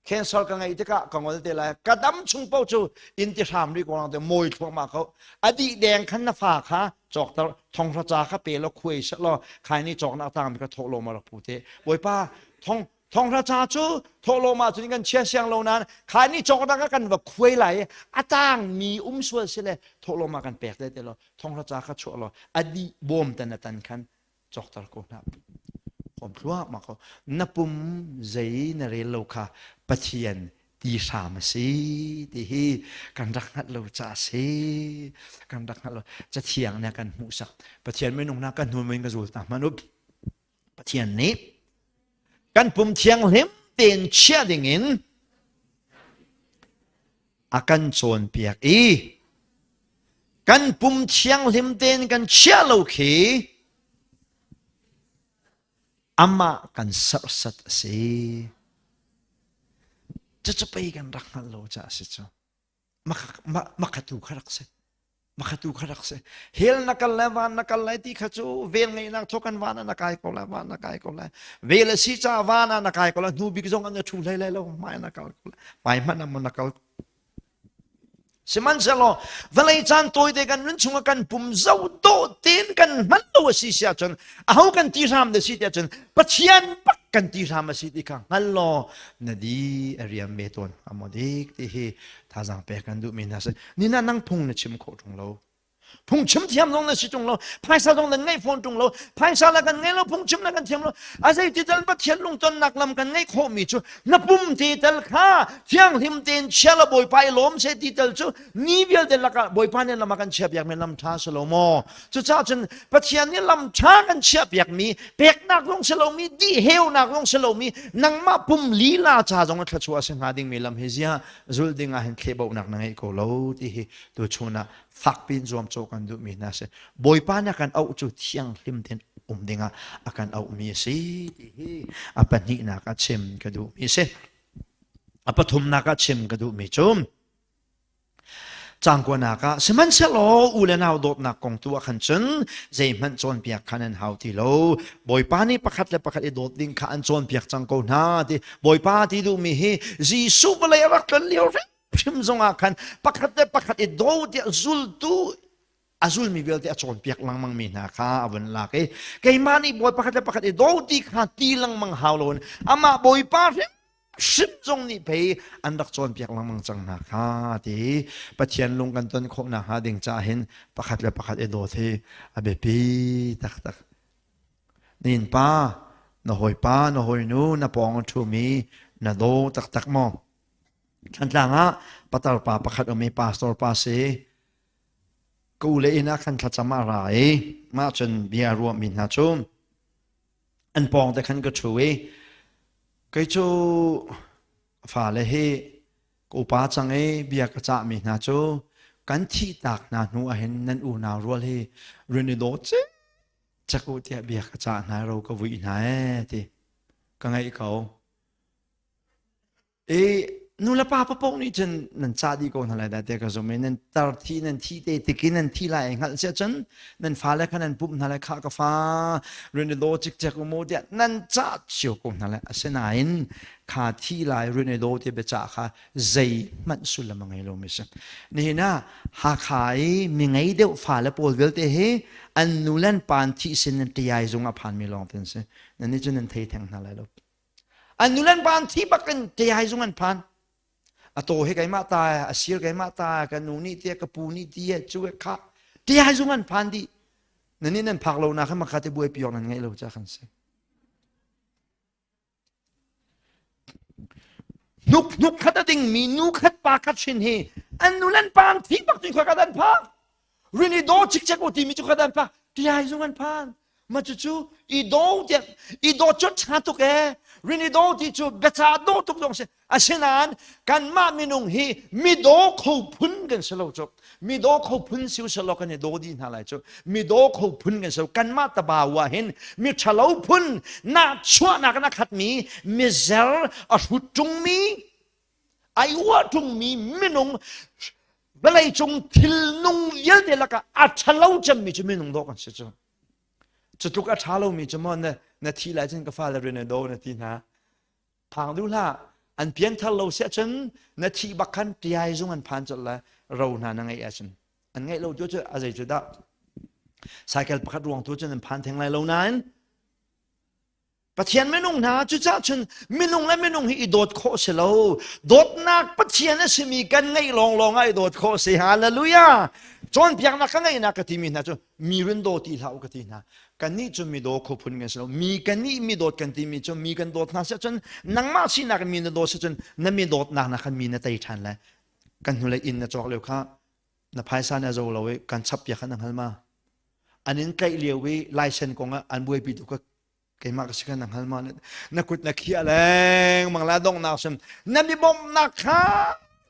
Cancer ka ngeih tikah ka ngol te lai ka dam chung paoh cu in ti hram rih ko lang te mawi thluahmah ko a dih deng khan na fa kha cawkter thonghra ca kha pe law khuai seh law khai ni cawknak tang mi kha thawh lo ma rak pu te Bawipa thong Thonghra ca cu thawhlawm ahcun kan chia siang lo nain kha ni cawknak ah kan va khuai lai i a tangmi um sual si le thawhlawm ah kan pek te te law thonghra ca kha chuah law a dih bawm tan a tan khan cawkter ko hna. Khom thluahmah ko. Na pum zei na rel lo kha Pathian ti hram a si ti hi kan rak hngalh lo ca a si. Kan rak hngalh lo. Cathiang nih a kan hmuhsak. Pathian minung hna kan hnu in ka zul ta hmanh u. Pathian nih kan pum thianghlim tein chiah dingin a kan cawnpiak i kan pum thianghlim tein kan chiah lo khi amah kan serhsat a si. Cucu pei kan rak hngalh lo caah a si cu. Makhatu kha rak si. Makhatu kha rak si. Hell na kal lai, van na kal lai ti kha cu vel ngeihnak thawk kan van ah na kai ko lai, van na kai ko lai. Vel a si caah van ah na kai ko lai, hnu bik zong an na ṭhu hlei lai lo, hmai na kal ko lai. Hmai hmanh ah maw na kal. Sihmanhsehlaw vawlei caan tawite kan nun chungah kan pum zoh dawh tein kan hman lo a si si ahcun aho kan ti hram na si ti ahcun Pathian bak kan ti hram a si ti kha hngal law na di a riam ve tawn hnga maw dik ti hi thazaang pek kan duhmi hna si nina nang phung na chim khawh ṭung lo phung chim thiam zong na si ṭung lo phaisa zong nan ngeih fawn ṭung lo phaisa la kan ngei lo phung chim la kan thiam lo a zei ti tal Pathian lungtonnak lam kan ngeih khawhmi cu na pum te tal kha thianghlim tein chia la Bawipa i lawm se ti tal cu ni vialte lakah Bawipa nih lam a kan chiahpiakmi lam ṭha si lo maw Cucaah cun Pathian nih lam ṭha kan chiahpiakmi peknak zong si lomi dihheunak zong si lomi nangmah pum lila ca zong a thluachuah a si hnga dingmi lam hi ziah zulh ding ah hin thlehbauhnak na ngeih ko lo ti hi tuchun ah fakpi in zuamcawh kan duhmi hna si. Bawipa nih a kan auh cu thianghlim tein um dingah a kan auhmi a si ti hi a pahnihnak ah chim ka duhmi a si. A pathumnak ah chim ka duhmi cu Cangkuanak ah sihmanhsehlaw u le nau dawtnak kong tu ah khan cun zeihmanh cawnpiak kha nan hau ti lo. Bawipa nih pakhat le pakhat i dawt ding kha an cawnpiak cang ko hna ti. Bawipa ti duhmi hi Jesuh vawlei a rak tlon lio hrimhrim zongah khan pakhat le pakhat i daw tiah zultu a zulmi vialte a cawnpiak lengmang mi hna kha a vun lak i keimah nih bawi pakhat le pakhat i daw ti kha ti lengmang hau loin amah Bawipa hrim. hrim zong nih pei an rak cawnpiak lengmang cang hna kha ti Pathian lung kan ton khawh nakhnga ding caah hin pakhat le pakhat i dawt hi a biapi taktak. Nin pa, na hawipa, na hawinu, na pawng a ṭhumi na daw taktak maw? Thantlang ah patar pa pakhat um i pastor pa si. Ka u le inn ah khan thlacam a ra i mah cun bia ruahmi hna cu an pawng te khan ka ṭhu i kei cu fale hi ka upa cang i bia ka cahmi hna cu kan thihtak hna hnu ahhin nan unau rual hi run i daw cek u tiah bia ka cah hna ro ka vui hna ee ti ka ngaih ko. I nu le pa papoh nih cun nan cah dih ko hna lai dah tiah ka zumh i nan tar thi nan thi te tik in nan thi lai ai hngalh sia cun nan fale kha nan pumh hna lai khah ka fa run i daw cikcek u mu tiah nan cah cio ko hna lai asinain kha thi lai run i daw ti biacah kha zeihmanh sullam a ngei lomi si nihin ah Hakha i mi ngei deuh fale pawl vialte hi an nu le an pa an thih sin an ṭiai zung a phanmi lawng te an si nan nih cun nan thei theng hna lai lo An nu le an pa an thi bak in ṭiai zung an phan. A taw hi keimah ta, a sir keimah ta, ka nu nih tiah, ka pu nih tiah, cu kha ṭiai zung an phan dih. Nan nih nan phak lo nak khan makha te buaipi awk nan ngeih lo ca kan si. Hnuk hnuk khat a dingmi nu khat pa khat hrin hi an nu le an pa an thi bak tu khua kan phak. Rin i daw cikcek u timi cu kha an phak. Ṭiai zung an phan. Ma cucu i daw tiah i daw cu ṭha tuk ee. Rin i daw ti cu biaca daw tuk zong si. Asinain kanmah minung hi mi daw kho phun kan si lo cu. Mi daw kho phun si usih law kan i daw dih hna lai cu. Mi daw kho phun kan si lo. Kanmah tabau ah hin mi ṭhalo phun nahchuahnak in a khatmi mizer a hrut ṭungmi ai uah ṭungmi minung vawleicung thilnung vialte lakah a ṭhalo cemmi cu minung dawh kan si cu. Cu tluk a ṭha lomi cu maw na, na thi lai cun ka fale rian na daw na ti hna. Phang duh hlah. An pianthar lo siah cun na thih bak khan ṭiai zung an phan colh lai ro hna na ngeih ahcun. An ngeih lo tu cu a zei cu dah. Cycle pakhat ruang tu cun an phan theng lai lo nain Pathian minung hna cucah cun minung le minung hi i dawt khawh si lo. Dawtnak Pathian a simi kan ngeih lawnglawng ah i dawt khawh si. Hallelujah! Cawnpiaknak ka ngeihnak ka timi hna cu mi run daw ti hlah u ka ti hna. Kannih cu mi daw kho phun kan si lo. Mi kannih mi dawt kan timi cu mi kan dawt hna si ahcun nangmah sinak in mi na dawt si cun na mi dawtnak na khan mi na tei ṭhan lai. Kan hnulei inn na cawk lio kha na phaisa na zo lo i kan chap piak kha na hngal ma? An in tlaih lio i laisen kong ah an buaipi tu ka keimah ka si kha na hngal ma na kut na khiah lengmang la donghnak sim na mi bawmhnak kha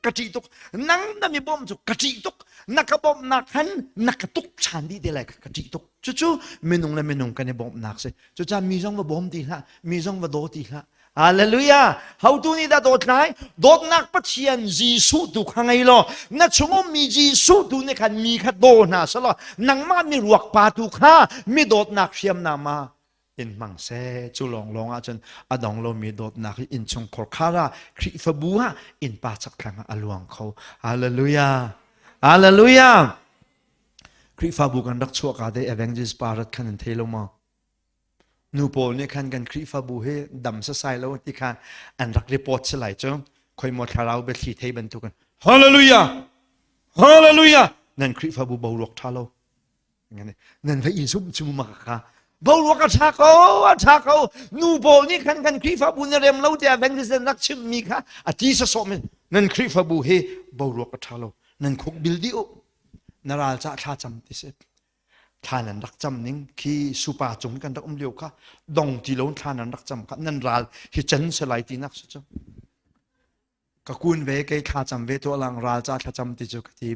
ka ṭih tuk nang na mi bawmh cu ka ṭih tuk na ka bawmhnak khan na ka tuk ṭhan dih te lai ka ṭih tuk cucu minung le minung kan i bawmhnak si cucaah mi zong va bawm ti hlah mi zong va daw ti hlah Hallelujah! Hotu nih dah dawt lai? Dawtnak Pathian Jesuh tu kha ngei law na chung ummi Jesuh tu nih khan mi kha daw hna selaw nangmah mi ruak pa tu kha mi dawtnak hriamnam ah in hmang seh. Cu lawnglawng ahcun a dong lomi dawtnak hi innchungkhar khar ah Khrihfabu ah innpa chakthlang ah a luang kho. Hallelujah! Hallelujah! Khrihfabu kan rak chuah ka te evangelist pa rat khan an thei lo maw? Nu pawl nih khan kan Khrihfabu hi dam sasai lo ti kha an rak report si lai cu. Khoi maw thlarau biathli thei bantukin Hallelujah! Hallelujah! Nan Khrihfabu boruak ṭha lo. Nan va i zumh cu ma kha boruak a ṭha ko a ṭha ko nu pawl nih khan kan Khrihfabu na rem lo tiah evangelist rak chimmi kha a ti sasawh men nan Khrihfabu hi boruak a ṭha lo nan khuk bil dih u na ral cah thla cam ti si thla nan rak cam ning khi supa cung kan rak um lio kha dong ti lo thla nan rak cam kha nan ral hi chan se lai ti nak si cu ka kun ve kei thla cam ve to lang ral ca thla cam ti cu ka ti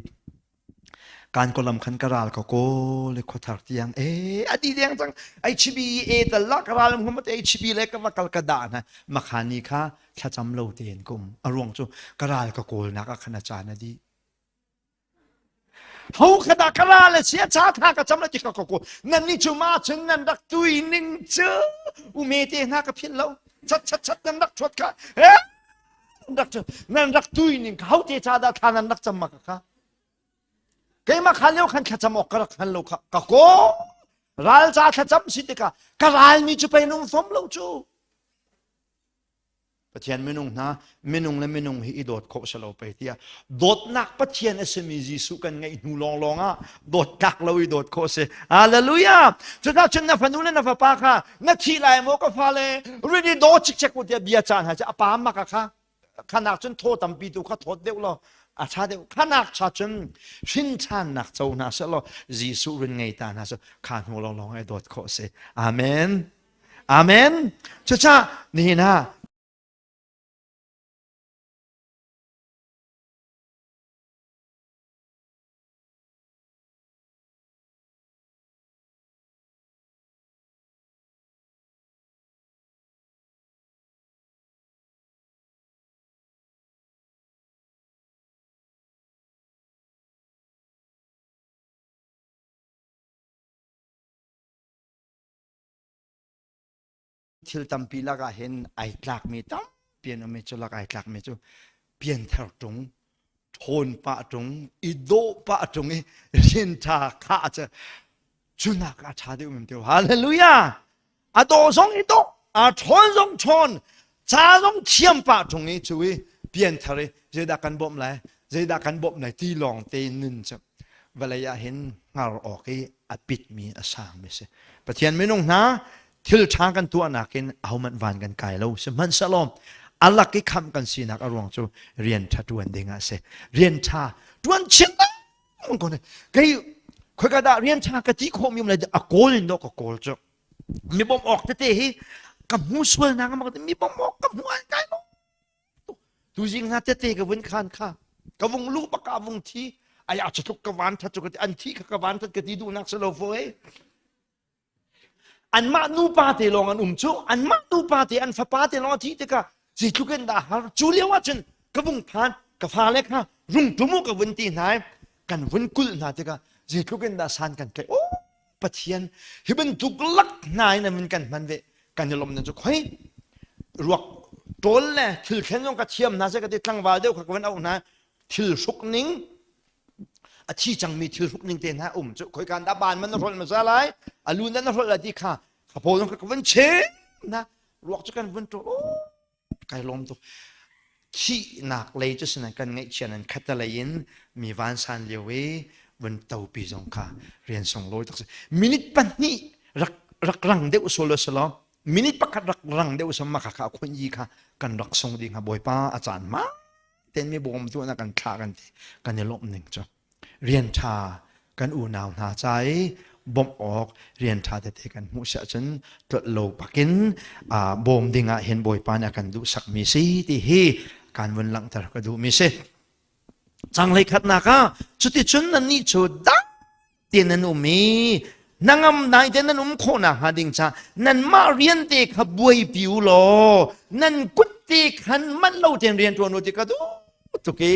kan kolam khan ka ral ka kawl le khuathar tiang e adi deng cang HB e tal la ka ral hum te HB le ka va kal ka da na makhani kha thlacam lo tein kum aruang cu ka ral ka kawl nak a khana chan adi Ho kha dah ka ral a si a cha tha ka cam la ti ka ko nan ni cu ma cun nan rak tui ning cu ume te hna ka philh lo chat chat chat nan rak thuat kha eh rak nan rak tui ning ka ho te cha dah thla nan rak cam ma ka kha keimah kha lio khan thlacam awk ka rak hngal lo kha ka ko ral ca thlacam si tikah ka ral mi cu pei nung fom lo cu. Pathian minung hna minung le minung hi i dawt khawh si lo pei tiah dawtnak Pathian a simi Jesuh kan ngeih hnu lawnglawng ah dawtnak lo i dawt khawh si. Hallelujah! Cucaah cun na fanu le na fapa kha na thi lai maw ka fale rin i daw cikcek u tiah bia caan hna cu a pa mak kha khanak cun thaw tampi tu kha thawt deuh law a ṭha deuh khanak cha cun hrin ṭhannak co hna seh law Jesuh rin ngei ta hna cu kha hnu lawnglawng i dawt khawh si. Amen. Amen. Cucaah nihin ah Thil tampi lakah hin ai tlakmi tampi an um i cu lak ai tlakmi cu pianthar ṭung, ṭhawn pah ṭung, i dawh pah ṭung i rian ṭha khah cu cunak a ṭha deuh mem teu. Hallelujah! A dawh zong i dawh, a ṭhawn zong ṭhawn, ca zong thiam pah ṭung i cu i pianthar i zeidah kan bawmh lai, zeidah kan bawmh lai ti lawng te nun cu vawlei ah hin hngar awk i a pitmi a sangmi si. Pathian minung hna thil ṭha kan tuahnak in ahohmanh van kan kai lo. Sihmanhsehlaw a lak i khamh kan sinak a ruang cu rian ṭha ṭuan ding ah a si. Rian ṭha ṭuan chin ko ne. Kei khoika dah rian ṭha ka ti khawhmi um lai a kawl in dawh ka kawl cu. Mi bawmh awk tete hi ka hmu sual na ka mi bawmh awk ka hmu an kai lo. Tuzing hna tete ka vun khan kha ka vung lu bak ka vung thi ai a tluk ka van that cu ka ti an thi kha ka van that ka ti duhnak si lo fo ei anmah nupa te lawng an um cu anmah nupa te an fapa te lawng a thi tikah zeitluk in dah har cu lio ah cun ka vung phan ka fale kha rung tum u ka vun ti hna kan vun kulh hna tikah zeitluk in dah san kan tlaih o Pathian hi bantuk lak hna in an kan hman ve kan i lawm cu khoi ruak ṭawl le thil thlen zong ka thiam hna seh ka ti tlangval deuh kha ka van auh hna thil hruk ning a thi cangmi thil hruk ning te hna um cu khoi kan dah ban man na hrolh hmasa lai a lu na hrolh lai ti kha ka pawl zong ka van chim hna ruak cu kan vun ṭawl Kai lawm tuk. Thihnak lei cu sinan kan ngaihchia nan khatalei in mi vansan lio i vun topi zong kha rian sunglawi tak si. Minute pahnih rak rak rang deuh solo selaw minute pakhat rak rang deuh sam maka kha khun yi kha kan rak sung ding ha bawipa a caan ma ten mi bawm tu na kan thla kan ti kan i lawmh ning cu. Rian ṭha kan unau hna ca i bawmh awk rian ṭha tete kan hmuh si ahcun tlolh lo bakin bawm ding ah hin Bawipa nih a kan duhsakmi si ti hi kan vun langhter ka duhmi si. Canglei khatnak ah cuticun nannih cu dang tein nan um i hnangam dai te nan um khawh nakhnga ding ca nanmah rian te kha buaipi u law nan kut te khan manh lo tein rian ṭuan u ti ka duh tuk i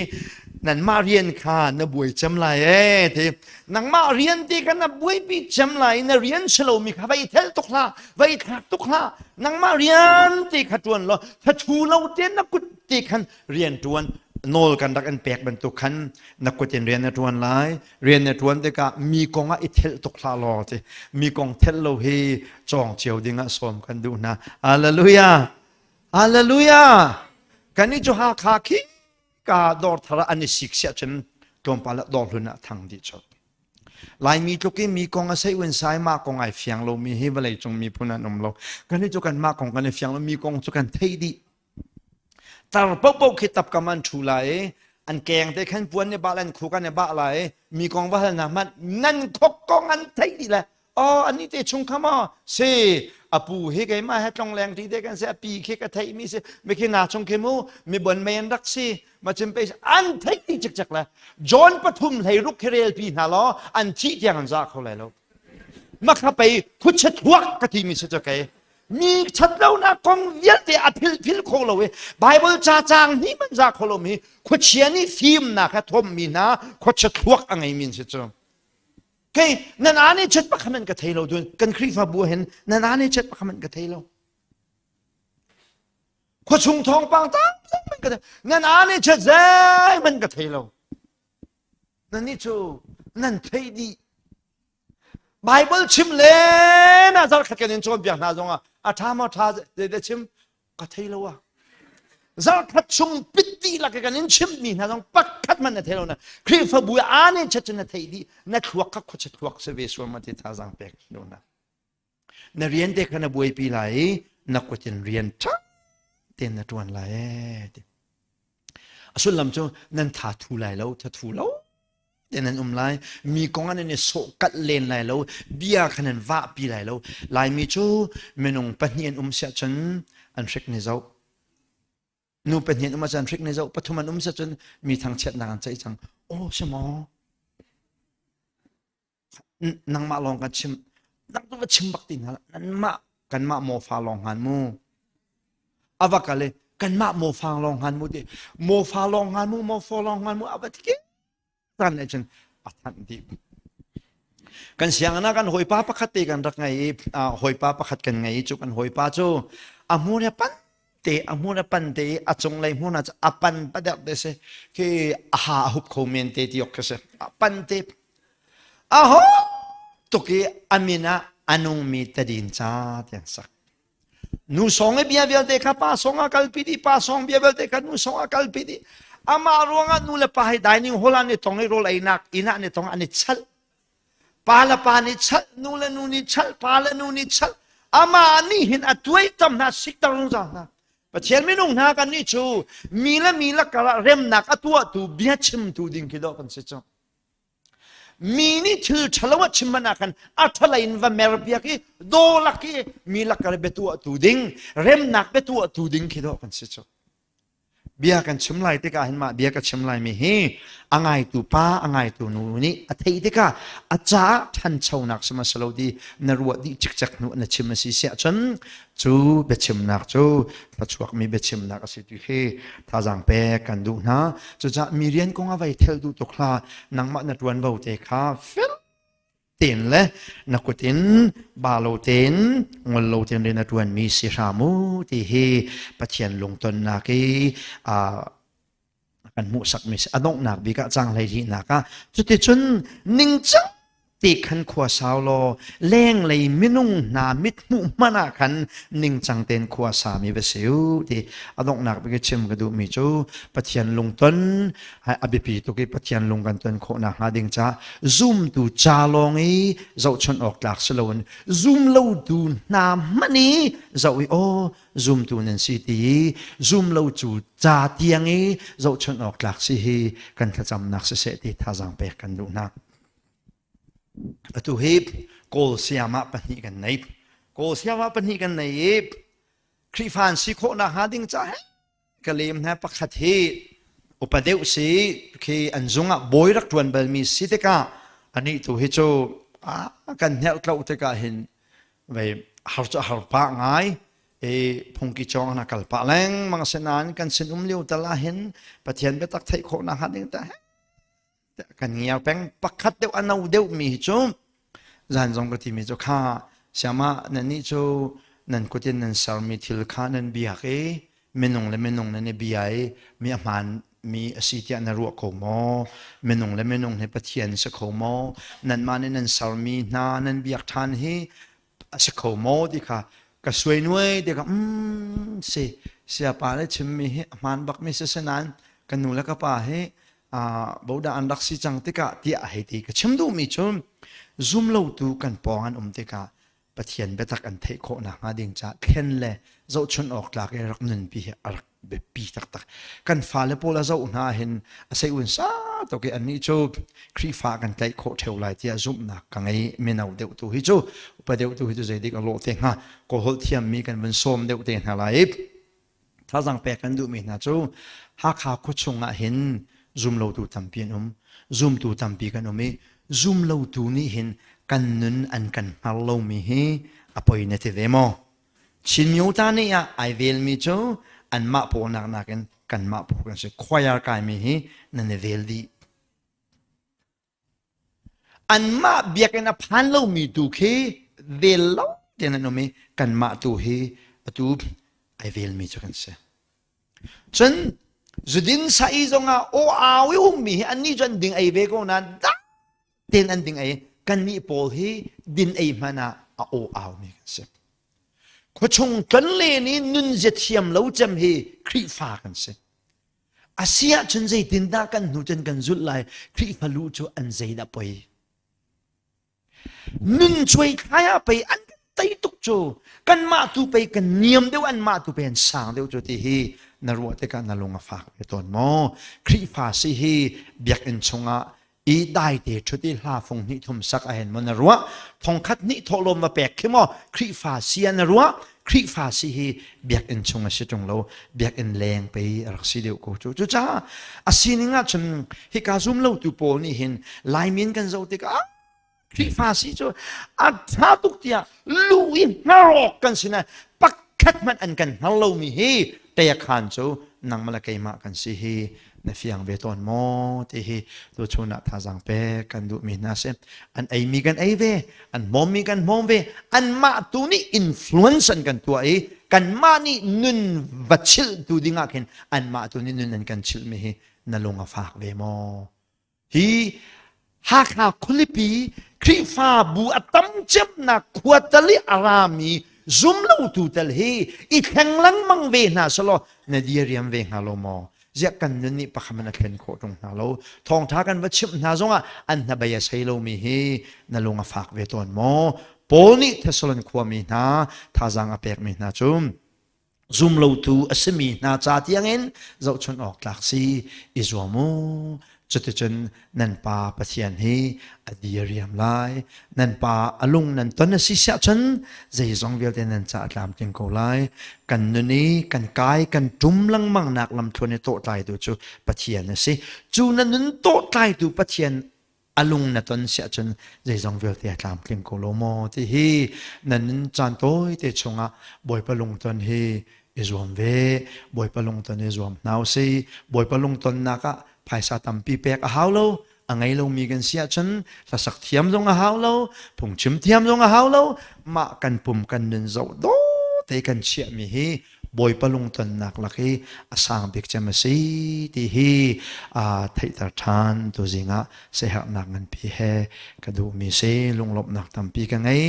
nanmah rian kha na buai cem lai ee ti nangmah rian te kha na buaipi cem lai na rian si lomi kha vai thel tuk hlah vai thlak tuk hlah nangmah rian te kha ṭuan law thathu lo te na kut te khan rian ṭuan nawl kan rak in pek bantuk khan na kut in rian na ṭuan lai rian na ṭuan tikah mi kong ah i thelh tuk hlah law ti mi kong thelh lo hi cawng cio ding ah sawm kan duh hna hallelujah hallelujah kan i cu Hakha khi ka dawr thar an i sik siah cun tlawmpal ah dawr hlun ah thang dih chot Laimi tluk i mi kong a sei un sai mah kong ai fiang lo mi hi vawlei cung miphun an um lo kan i cu kan mah kong kan i fiang lo mi kong cu kan theih dih Tar paohpaoh khi tapkam an ṭhu lai i an keng te khan puan nih bah an khuk an i bah lai i mi kong va hal hna hmanh nan khok kong an theih dih le oh ani te chung kha maw si a pu hi keimah he tlongleng ti te kan si a pi khi ka theih mi si mi khi na chung khi mu mi bon mei an rak si ma chim pe an theih dih cikcek le John pathum hlei ruk khi rel pi hna law an thih tiang an za kho lai lo makha pei khuchet huak ka ti mi si cu kei Mi ṭhatlonak kong vialte a philh kho lo i Baibal ca caang hnih hmanh za kho lomi khuachia nih fimnak he thawmmi hna khuachia thluak a ngeimi an si cu. Kei nan aa nih chet pakhat hmanh ka thei lo dun kan Khrihfabu hin nan aa nih chet pakhat hmanh ka thei lo. Khuachung thawngpang tam hmanh ka thei nan aa nih chet zeihmanh ka thei lo. Nan nih cu nan theih dih Bible chim len ah zarkhat kan in cawnpiak hna zongah a ṭha maw ṭha zeite chim ka thei lo ah. Zarkhat chung pit dihlak i kan in chimhmi hna zong pakhat hmanh na thei lo na Khrihfabu ah aa chat cun na theih dih na thluak kha khuachia thluak si ve sual ma ti thazaang pek lo na na rian te kha na buaipi lai i na kut in rian ṭha tein na ṭuan lai ee ti a sullam cu nan tha thu lai lo tha thu lo te nan um lai mi kong an i sawh kalh len lai lo bia kha nan vahpi lai lo laimi cu minung pahnih an um siah cun an hrik ni zoh nu pahnih an um ahcun an hrik ni zoh pathum an um siah cun mi thangchiatnak an ceih cang aw si maw nangmah lawng kan chim nang tu va chim bak ti hna nanmah kanmah mawfa lawng hngan mu ava kal i kanmah mawfa lawng hngan mu ti mawfa lawng hngan mu mawfa lawng hngan mu ava ti tan le cun a thanh dih kan sianginn ah kan hawipa pakhat te kan rak ngei i hawipa pakhat kan ngei i cu kan hawipa cu a hmur he pan te a hmur a pan te i a cunglei hmun ah a pan paderh te si khi a ha a hup kho men te ti ok khi si a pan te a ho tuk i a min ah a nungmi tadin ca tiang sak nu song i bia vialte kha pa song a kalpi dih pa song bia vialte kha nu song a kalpi dih amah ruangah nu le pa hi dining hall ah an i tong i rawl einak inn ah an i tong an i chalh Pa le pa nih chalh, nu le nu nih chalh, pa le nu nih chalh. Amah nih hin a tuaitam hna, sikter zungzal hna. Pathian minung hna kan nih cu mi le mi lakar ah remnak a tuahtu bia chimtu ding khi dawh kan si cu. Mi nih thil ṭhalo a chim man ah khan a ṭhalei in va mer piak i dawlak i mi lakar biatuahtu ding, remnak biatuahtu ding khi dawh kan si cu. Bia kan chim lai tikah hin mah bia ka chim laimi hi a ngaitu pa a ngaitu nu nih a theih tikah a caah ṭhanchonak sihmanhsehlaw ti na ruah dih cikcek hnu na chim a si siah cun cu biachimnak cu thluachuakmi biachimnak a si ti hi thazaang pek kan duh hna. Cucaah mi rian kong ah vai thel duh tuk hlah nangmah na ṭuanvo te kha fel tein le na kut in ba lo tein ngol lo tein rian a ṭuanmi si hram u ti hi Pathian lungtonnak i kan hmuhsakmi si a donghnak bik ah cang hlei hlihnak ah cuticun ningcang ti khan khua sau law lenglei minung hna mithmuh hmanh ah khan ningcang tein khua sami va si u ti a donghnak bik i chim ka duhmi cu Pathian lungton a biapi tuk i Pathian lung kan ton khawh nakhnga ding caah zumtu ca lawng i zohchunh awk tlak si loin zum lotu hna hmanh i zoh i aw zumtu nan si ti i zum lo cu ca tiang i zohchunh awk tlak si hi kan thlacamnak siseh ti thazaang pek kan duh hna. Atu hi Kawl siamah pahnih kan nei. Kawl siamah pahnih kan nei i Khrihfa an si khawh nakhnga ding ca he ka lem hna pakhat hi upa deuh si khi an zung ah bawi rak ṭuan balmi si tikah anih tu hi cu kan hnerhtloh tikah hin vei har cu a har pah ngai i phungki cawng na kal pah lengmang asinain kan sin um lio tal ah hin Pathian biatak theih khawh nak hnga ding ta kan ngiar peng pakhat deuh a no deuh mi hi cu zan zong ka timi cu kha siama nan nih cu nan kut in nan sermi thil kha nan biak i minung le minung nan i bia i mi a hmaan mi a si tiah na ruah ko maw minung le minung hi pathian si kho maw nanmah nih nan sermi hna nan biak ṭhan hi a si kho maw ti kha ka suai nuai ti kha um si siapa le chimmi hi a hmaan bakmi si si nain ka nu le ka pa hi bodah an rak si cang tikah tiah a hei ti ka chim duhmi cu zum lotu kan pawng an um tikah Pathian biatak an theih khawh nakhnga ding caah thlen le zohchun awk tlak i rak nunpi hi a rak biapi taktak kan fale pawl a zoh hna hin a sei un sa tuk i annih cu Khrihfa kan tlaih khawh ṭheo lai tiah zumhnak ka ngei mino deuh tu hi cu upa deuh tu hi cu zeidik a lawh te hnga kawlholh thiammi kan vun sawm deuh te hna lai i Thazaang pek kan duhmi hna cu Hakha khuachung ah hin zumlotu tampi an um. Zumtu tampi kan um i zumlotu nih hin kan nun an kan hngar lomi hi a poi na ti ve maw? Chin Myota nih ah ai velmi cu anmah pawnak nakin kanmah paw kan si. Choir kaimi hi nan i vel dih. Anmah biakinn a phan lomi tu khi vel lo tein an um i kanmah tu hi atu ai velmi cu kan si. Cun zudin sa i zongah aw au i ummi hi annih cu an ding ei ve ko nain dang tein an ding ei kannih pawl hi din ei hmanh ah a aw aumi kan si. Khuachung tlonlen i nunzia thiam lo cem hi Khrihfa kan si. A si ahcun zeitindah kan hnu cun kan zulh lai? Khrihfa lu cu an zeidah poi? Nun cuai thlai ah pei an kan tei tuk cu. Kanmah tu pei kan niam deuh, anmah tu pei an sang deuh cu ti hi na ruah tikah na lung a fak ve tawn maw? Khrihfa si hi biakinn chungah i daite ṭhut i hla fung hnih thum sak a hen maw na ruah thongkhat hnih thawhlawm va pek khi maw Khrihfa si ah na ruah Khrihfa si hi biakinn chung a si ṭung lo biakinn leng pei a rak si deuh ko cu cucaah a sining ah cun hika zum lotu pawl nih hin Laimin kan zoh tikah Khrihfa si cu a ṭha tuk tiah lu i hngar awk kan si nain pakhat hmanh an kan hngal lomi hi teiakhan cu nangmah le keimah kan si hi na fiang ve tawn maw ti hi tuchun ah thazaang pek kan duhmi hna si. An eimi kan ei ve, an hmawmmi kan hmawm ve, anmah tu nih influence an kan tuah i kanmah nih nun va chilhtu dingah khin anmah tu nih nun an kan chilhmi hi na lung a fak ve maw? Hi Hakha khualipi Khrihfabu a tam cemnak khua tal i a rami zumlotu tal hi i thleng lengmang ve hna selaw na diriam ve hnga lo maw? Ziah kan nun nih pakhat man a thlen khawh ṭung hna lo. Thawngṭha kan va chimh hna zongah an hnabei a sei lomi hi na lung a fak ve tawn maw? Paul nih Thessalon khuami hna thazaang a pekmi hna cu zumlotu a simi hna ca tiangin zohchunh awk tlak si i zuam u. Cuticun nan Pa Pathian hi a diriam lai. Nan Pa a lung nan ton a si siah cun zeizong vialte nan ca a tlamtling ko lai. Kan nun i kan kai kan ṭum lengmang nak lamthluan i tawhtlaitu cu Pathian a si. Cu na nun tawhtlaitu Pathian a lung na ton siah cun zeizong vialte a tlamtling ko lo maw ti hi na nun caan tawite chungah Bawipa lungton hi i zuam ve. Bawipa lungton i zuam hna usih. Bawipa lungtonnak ah phaisa tampi pek a hau lo. A ngei lomi kan si ahcun hlasak thiam zong a hau lo, phungchim thiam zong a hau lo. Mah kan pum kan nun zoh dawh te kan chiahmi hi Bawipa lungtonnak lak hi a sang bik cem a si ti hi aa theihter ṭhan tuzing ah siaherhnak nganpi he ka duhmi si lunglawmhnak tampi ka ngei.